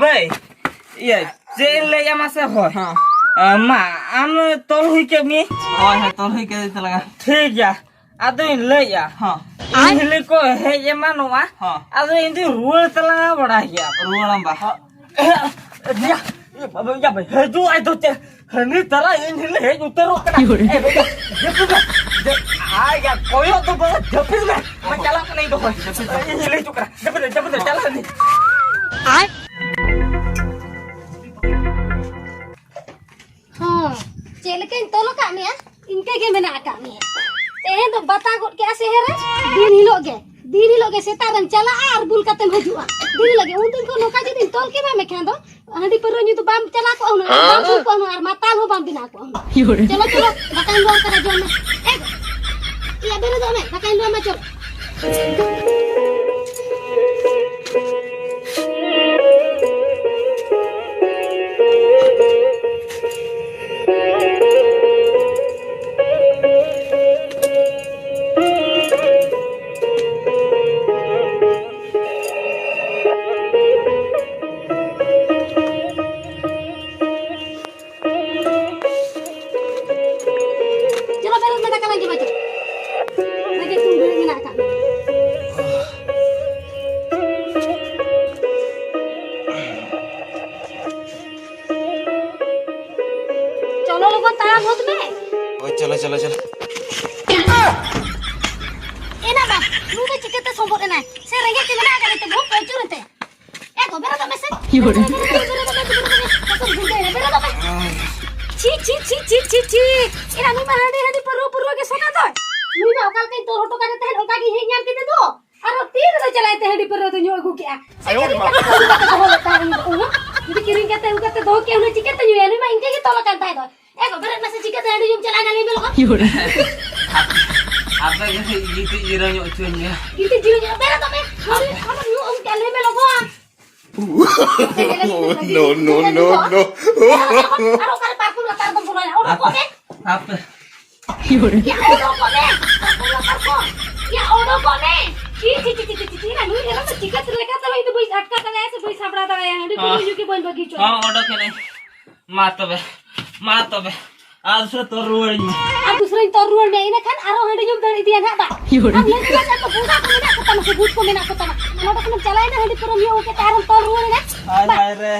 ᱵᱟᱹᱭ, ᱤᱭᱟᱹ, ᱪᱮᱫ ᱤᱧ ᱞᱟᱹᱭᱟ ᱢᱟᱥᱮ ᱦᱳᱭ᱾ ᱦᱮᱸ᱾ ᱟ, ᱢᱟ, ᱟᱢ ᱛᱚᱞ ᱦᱩᱭ ᱠᱮᱫ ᱢᱮ᱾ ᱦᱳᱭ, ᱦᱳᱭ, ᱛᱚᱞ ᱦᱩᱭ ᱠᱮᱫ ᱛᱟᱞᱟᱝᱟ᱾ ᱴᱷᱤᱠ ᱜᱮᱭᱟ, ᱟᱫᱚᱧ ᱞᱟᱹᱭᱟ᱾ ᱦᱮᱸ᱾ ᱤᱧ ᱦᱤᱞᱤ ᱠᱚ ᱦᱮᱡ ᱮᱢᱟᱱᱚᱜᱼᱟ᱾ ᱦᱮᱸ᱾ ᱟᱫᱚ ᱤᱧ ᱫᱩᱧ ᱨᱩᱣᱟᱹᱲ ᱛᱟᱞᱟᱝᱟ ᱵᱟᱲᱟᱭ ᱜᱮᱭᱟ᱾ ᱨᱩᱣᱟᱹᱲᱟᱢ ᱵᱟ᱾ ᱮ, ᱮ, ᱭᱟ, ᱭᱟ, ᱵᱟᱵᱟ, ᱭᱟ, ᱵᱟᱵᱟ, ᱦᱤᱡᱩᱜ ᱟᱭ ᱫᱚ ᱪᱮᱫ? ᱦᱟᱹᱱᱤ ᱛᱟᱞᱟ ᱤᱧ ᱦᱤᱞᱤ ᱦᱮᱡ ᱩᱛᱟᱹᱨᱚᱜ ᱠᱟᱱᱟ᱾ ᱮ, ᱵᱟᱵᱟ, ᱡᱟᱹᱯᱤᱫ ᱢᱮ᱾ ᱡᱟᱹ-, ᱟᱭ, ᱭᱟ, ᱠᱚᱭᱚᱜ ᱫᱚ ᱵᱟᱵᱟ, ᱡᱟᱹᱯᱤᱫ ᱢᱮ᱾ ᱚᱠᱚᱭ ᱪᱟᱞᱟᱜ ᱠᱟᱱᱟ ᱤᱧ ᱫᱚ ᱦᱳᱭ᱾ ᱡᱟᱹᱯᱤᱫ ᱢᱮ᱾ ᱤᱧ ᱦᱤᱞᱤ ᱦᱤᱡᱩᱜ ᱠᱟᱱᱟ᱾ ᱡᱟᱹᱯᱤᱫ ᱢᱮ, ᱡᱟᱹᱯᱤᱫ ᱢᱮ, ᱪᱟᱞᱟᱜ ᱠᱟᱹᱱᱟᱹᱧ᱾ ᱦᱚᱸ, ᱪᱮᱫ ᱞᱮᱠᱟᱧ ᱛᱚᱞ ᱟᱠᱟᱫ ᱢᱮᱭᱟ, ᱤᱱᱠᱟᱹ ᱜᱮ ᱢᱮᱱᱟᱜ ᱟᱠᱟᱫ ᱢᱮᱭᱟ᱾ ᱛᱮᱦᱮᱧ ᱫᱚ ᱵᱟᱛᱟ ᱜᱚᱫ ᱠᱮᱜᱼᱟ ᱥᱮ ᱦᱮᱨᱮ, ᱫᱤᱱ ᱦᱤᱞᱳᱜ ᱜᱮ, ᱫᱤᱱ ᱦᱤᱞᱳᱜ ᱜᱮ ᱥᱮᱛᱟᱜ ᱨᱮᱢ ᱪᱟᱞᱟᱜᱼᱟ ᱟᱨ ᱵᱩᱞ ᱠᱟᱛᱮᱢ ᱦᱤᱡᱩᱜᱼᱟ᱾ ᱫᱤᱱ ᱦᱤᱞᱳᱜ ᱜᱮ, ᱩᱱ ᱫᱤᱱ ᱠᱷᱚᱱ ᱱᱚᱝᱠᱟ ᱡᱩᱫᱤᱧ ᱛᱚᱞ ᱠᱮᱢᱟ ᱢᱮᱠᱷᱟᱱ ᱫᱚ ᱦᱟᱺᱰᱤ ᱯᱟᱹᱣᱨᱟᱹ ᱧᱩ ᱫᱚ ᱵᱟᱢ ᱪᱟᱞᱟᱣ ᱠᱚᱜᱼᱟ ᱦᱩᱱᱟᱹᱝ, ᱟᱨ ᱵᱟᱢ ᱵᱩᱞ ᱠᱚᱜᱼᱟ ᱦᱩᱱᱟᱹᱝ, ᱟᱨ ᱢᱟᱛᱟᱞ ᱦᱚᱸ ᱵᱟᱢ ᱵᱮᱱᱟᱣ ᱠᱚᱜᱼᱟ ᱦᱩᱱᱟᱹᱝ᱾ ᱪᱚᱞᱚ, ᱪᱚᱞᱚ, ᱫᱟᱠᱟᱧ ᱞᱩᱣᱟᱹ ᱠᱟᱫᱟ, ᱡᱚᱢ ᱢᱮ᱾ ᱮ, ᱤᱭᱟᱹ, ᱵᱮᱨᱮᱫᱚᱜ ᱢᱮ, ᱫᱟᱠᱟᱧ ᱞᱩᱣᱟᱹ ᱢᱟ, ᱪᱚᱞᱚ᱾ ᱪᱚᱞᱚ, ᱵᱮᱨᱮᱫ ᱢᱮ, ᱫᱟᱠᱟ ᱞᱟᱝ ᱡᱚᱢᱟ, ᱪᱚᱞᱚ᱾ ᱨᱮᱸᱜᱮᱡ ᱛᱩᱢ ᱵᱮᱨᱮᱫ ᱢᱮᱱᱟᱜ ᱟᱠᱟᱫ ᱢᱮ᱾ ᱪᱚᱞᱚ, ᱞᱚᱜᱚᱱ ᱛᱟᱲᱟᱢ ᱦᱚᱫ ᱢᱮ᱾ ᱳᱭ, ᱪᱚᱞᱚ, ᱪᱚᱞᱚ, ᱪᱚᱞᱚ᱾ ᱮᱱᱟ ᱵᱟ, ᱱᱩᱭ ᱫᱚ ᱪᱤᱠᱟᱹᱛᱮ ᱥᱚᱢᱵᱚᱫ ᱮᱱᱟᱭ? ᱥᱮ ᱨᱮᱸᱜᱮᱡ ᱛᱮ ᱢᱮᱱᱟᱜ ᱟᱠᱟᱫ ᱛᱮ ᱵᱚᱦᱚᱜ ᱠᱚ ᱟᱹᱪᱩᱨ ᱮᱱ ᱛᱟᱭᱟ? ᱮ ᱜᱚ, ᱵᱮᱨᱮᱫᱚᱜ ᱢᱮᱥᱮ᱾ ᱵᱮᱨᱮᱫᱚᱜ ᱢᱮ, ᱵᱮᱨᱮᱫᱚᱜ ᱢᱮ, ᱵᱮᱨᱮᱫᱚᱜ ᱢᱮ᱾ ᱪᱷᱤ, ᱪᱷᱤ, ᱪᱷᱤ, ᱪᱷᱤ, ᱪᱷᱤ, ᱪᱷᱤ᱾ ᱮᱨᱟ, ᱱᱩᱭ ᱢᱟ ᱦᱟᱺᱰᱤ, ᱦᱟᱺᱰᱤ, ᱯᱟᱹᱨᱣᱟᱹ, ᱯᱟᱹᱨᱣᱟᱹ ᱜᱮ ᱥᱚᱫᱟ ᱫᱚᱭ᱾ ᱱᱩᱭ ᱢᱟ ᱚᱠᱟ ᱞᱮᱠᱟᱧ ᱛᱚᱞ ᱦᱚᱴᱚ ᱠᱟᱫᱮ ᱛᱟᱦᱮᱸᱫ, ᱚᱱᱠᱟ ᱜᱮᱧ ᱦᱮᱡ ᱧᱟᱢ ᱠᱮᱫᱮ ᱫᱚ᱾ ᱟᱨᱚ ᱛᱤ ᱨᱮᱫᱚ ᱪᱟᱞᱟᱣᱮᱱ ᱛᱮ ᱦᱟᱺᱰᱤ ᱯᱟᱹᱨᱣᱟᱹ ᱫᱚ ᱧᱩ ᱟᱹᱜᱩ ᱠᱮᱜᱼᱟ᱾ ᱥᱮ ᱟᱭᱳ ᱨᱮ ᱢᱟ᱾ ᱠᱟᱹᱴᱤᱡ ᱠᱟᱹᱴᱤᱡ ᱫᱚᱦᱚ ᱞᱮᱫ ᱛᱟᱦᱮᱸᱫ ᱩᱱᱤ ᱫᱚ᱾ ᱩᱱᱤ ᱡᱩᱫᱤ ᱠᱤᱨᱤᱧ ᱠᱟᱛᱮ ᱟᱹᱜᱩ ᱠᱟᱛᱮ ᱫᱚᱦᱚ ᱠᱮᱭᱟ, ᱩᱱᱤ ᱪᱤᱠᱟᱹᱛᱮ ᱧᱩᱭᱟ? ᱱᱩᱭ ᱢᱟ ᱤᱱᱠᱟᱹ ᱜᱮ ᱛᱚᱞ ᱟᱠᱟᱱ ᱛᱟᱦᱮᱸ ᱫᱚ᱾ ᱮ ᱜᱚ, ᱵᱮᱨᱮᱫ ᱢᱮᱥᱮ, ᱪᱤᱠᱟᱹᱛᱮ ᱦᱟᱺᱰᱤ ᱧᱩᱢ ᱪᱟᱞᱟᱜᱼᱟ, ᱞᱟᱹᱭ ᱢᱮ ᱞᱚᱜᱚᱱ᱾ ᱟᱯᱮ ᱜᱮ ᱥᱮ ᱜᱤᱛᱤᱡ ᱡᱤᱨᱟᱹᱣ ᱧᱚᱜ ᱦᱚᱪᱚᱧ ᱢᱮ᱾ ᱜᱤᱛᱤᱡ ᱡᱤᱨᱟᱹᱣ ᱧᱚᱜ, ᱵᱮᱨᱮᱫᱚᱜ ᱢᱮ᱾ ᱦᱟᱺᱰᱤ ᱟᱢ ᱧᱩ ᱟᱹᱜᱩ ᱠᱮᱜᱼᱟ, ᱞᱟᱹᱭ ᱢᱮ ᱞᱚᱜᱚᱱ᱾ No, no, no, no. ᱟᱨ ᱚᱠᱟᱨᱮ ᱯᱟᱨᱠᱚᱢ ᱞᱟᱛᱟᱨ ᱨᱮᱫᱚᱢ ᱵᱚᱞᱚᱭᱮᱱᱟ? ᱚᱰᱚᱠ ᱠᱚᱜ ᱢᱮ᱾ ᱦᱟᱯᱮ᱾ ᱭᱟ, ᱚᱰᱚᱠ ᱠᱚᱜ ᱢᱮ᱾ ᱯᱟᱨᱠᱚᱢ ᱞᱟᱛᱟᱨ ᱠᱷᱚᱱ᱾ ᱭᱟ, ᱚᱰᱚᱠᱚᱜ ᱢᱮ᱾ ᱪᱤ, ᱪᱤ, ᱪᱤ, ᱪᱤ, ᱪᱤ, ᱪᱤ, ᱪᱤ, ᱱᱩᱭ ᱦᱮᱨᱮᱞ ᱫᱚ ᱪᱤᱠᱟᱹᱛᱮ ᱞᱮᱠᱟᱛᱮ ᱦᱚᱸ ᱤᱧ ᱫᱚ ᱵᱟᱹᱧ ᱟᱴᱠᱟᱣ ᱫᱟᱲᱮᱭᱟᱭᱟ ᱥᱮ ᱵᱟᱹᱧ ᱥᱟᱢᱵᱲᱟᱣ ᱫᱟᱲᱮᱭᱟᱭᱟ᱾ ᱦᱟᱺᱰᱤ ᱯᱟᱹᱣᱨᱟᱹ ᱦᱚᱸ᱾ ᱧᱩ ᱜᱮ ᱵᱟᱹᱧ ᱵᱟᱹᱜᱤ ᱦᱚᱪᱚ᱾ ᱦᱚᱸ, ᱚᱰᱚᱠ ᱮᱱᱟᱹᱧ᱾ ᱢᱟ ᱛᱚᱵᱮ, ᱢᱟ ᱛᱚᱵᱮ᱾ ᱟᱨ ᱫᱚᱥᱨᱟ ᱛᱚᱞ ᱨᱩᱣᱟᱹᱲᱟᱹᱧ ᱢᱮ᱾ ᱟᱨ ᱫᱚᱥᱨᱟᱧ ᱛᱚᱞ ᱨᱩᱣᱟᱹᱲ ᱢᱮᱭᱟ, ᱤᱱᱟᱹ ᱠᱷᱟᱱ ᱟᱨᱦᱚᱸ ᱦᱟᱺᱰᱤ ᱧᱩᱢ ᱫᱟᱲᱮ ᱤᱫᱤᱭᱟ ᱱᱟᱦᱟᱜ ᱵᱟ᱾ ᱟᱢ ᱞᱟᱹᱭ ᱠᱮᱫᱟ ᱥᱮ, ᱟᱢ ᱫᱚ ᱵᱚᱸᱜᱟ ᱠᱚ ᱢᱮᱱᱟᱜ ᱠᱚ ᱛᱟᱢᱟ ᱥᱮ ᱵᱷᱩᱛ ᱠᱚ ᱢᱮᱱᱟᱜ ᱠᱚ ᱛᱟᱢᱟ? ᱟᱨ ᱱᱚᱰᱮ ᱠᱷᱚᱱᱮᱢ ᱪᱟᱞᱟᱣᱮᱱᱟ, ᱦᱟᱺᱰᱤ ᱯᱟᱹᱣᱨᱟᱹᱢ ᱧᱩ ᱟᱹᱜᱩ ᱠᱮᱫ ᱛᱮ ᱟᱨᱦᱚᱸᱢ ᱛᱚᱞ ᱨᱩᱣᱟᱹᱲᱮᱱᱟ? ᱦᱟᱭ, ᱵᱟ᱾ ᱦᱟᱭ ᱨᱮ᱾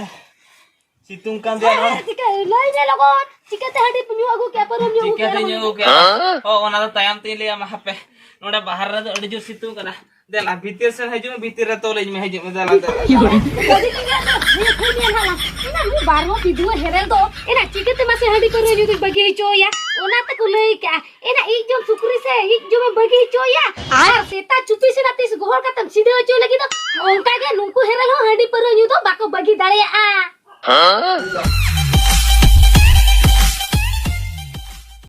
ᱥᱤᱛᱩᱝ ᱠᱟᱱ ᱫᱚᱭᱟ ᱱᱚᱣᱟ᱾ ᱦᱮᱸ, ᱪᱤᱠᱟᱹ, ᱞᱟᱹᱭ ᱢᱮ ᱞᱚᱜᱚᱱ, ᱪᱤᱠᱟᱹᱛᱮ ᱦᱟᱺᱰᱤ ᱧᱩ ᱟᱹᱜᱩ ᱠᱮᱫᱼᱟ, ᱯᱟᱹᱣᱨᱟᱹᱢ ᱧᱩ ᱟᱹᱜᱩ ᱪᱤᱠᱟᱹᱛᱮ ᱠᱮᱫᱼᱟ, ᱧᱩ ᱞᱚᱜᱚᱱ? ᱠᱮᱫᱼᱟ? ᱦᱚᱸ, ᱚᱱᱟ ᱫᱚ ᱛᱟᱭᱚᱢ ᱛᱮᱧ ᱞᱟᱹᱭ ᱟᱢᱟ, ᱦᱟᱯᱮ᱾ ᱱᱚᱰᱮ ᱵᱟᱦᱟᱨ ᱨᱮᱫᱚ ᱟᱹᱰᱤ ᱡᱳᱨ ᱥᱤᱛᱩᱝ ᱠᱟᱱᱟ᱾ ᱫᱮᱞᱟ, ᱵᱷᱤᱛᱤᱨ ᱥᱮᱱ ᱦᱤᱡᱩᱜ ᱢᱮ, ᱵᱷᱤᱛᱤᱨ ᱨᱮ ᱛᱚᱞᱟᱹᱧ ᱢᱮ, ᱦᱤᱡᱩᱜ ᱢᱮ, ᱫᱮᱞᱟ, ᱫᱮᱞᱟ᱾ ᱵᱟᱹᱜᱤ ᱠᱮᱫ ᱫᱚ, ᱱᱤᱭᱟᱹ ᱠᱩᱲᱤ ᱧᱮᱞ ᱦᱟᱸᱜ ᱞᱟᱝ᱾ ᱮᱱᱟ ᱱᱩᱭ ᱵᱟᱨ ᱦᱚᱲ ᱵᱤᱫᱩᱣᱟᱹ ᱦᱮᱨᱮᱞ ᱫᱚ, ᱮᱱᱟ ᱪᱤᱠᱟᱹᱛᱮ ᱢᱟᱥᱮ ᱦᱟᱺᱰᱤ ᱯᱟᱹᱣᱨᱟᱹ ᱧᱩ ᱫᱚᱧ ᱵᱟᱹᱜᱤ ᱦᱚᱪᱚᱭᱟ? ᱚᱱᱟ ᱛᱮᱠᱚ ᱞᱟᱹᱭ ᱠᱟᱜᱼᱟ, ᱮᱱᱟ ᱤᱡ ᱡᱚᱢ ᱥᱩᱠᱨᱤ ᱥᱮ ᱤᱡ ᱡᱚᱢᱮ ᱵᱟᱹᱜᱤ ᱦᱚᱪᱚᱭᱟ, ᱟᱨ ᱥᱮᱛᱟ ᱪᱩᱯᱤ ᱥᱮᱱᱟᱜ ᱛᱤᱥ ᱜᱚᱦᱚᱲ ᱠᱟᱛᱮᱢ ᱥᱤᱫᱷᱟᱹ ᱦᱚᱪᱚ ᱞᱟᱹᱜᱤᱫ ᱫᱚ, ᱚᱱᱠᱟ ᱜᱮ ᱱᱩᱠᱩ ᱦᱮᱨᱮᱞ ᱦᱚᱸ ᱦᱟᱺᱰᱤ ᱯᱟᱹᱣᱨᱟᱹ ᱧᱩ ᱫᱚ ᱵᱟᱠᱚ ᱵᱟᱹᱜᱤ ᱫᱟᱲᱮᱭᱟᱜᱼᱟ᱾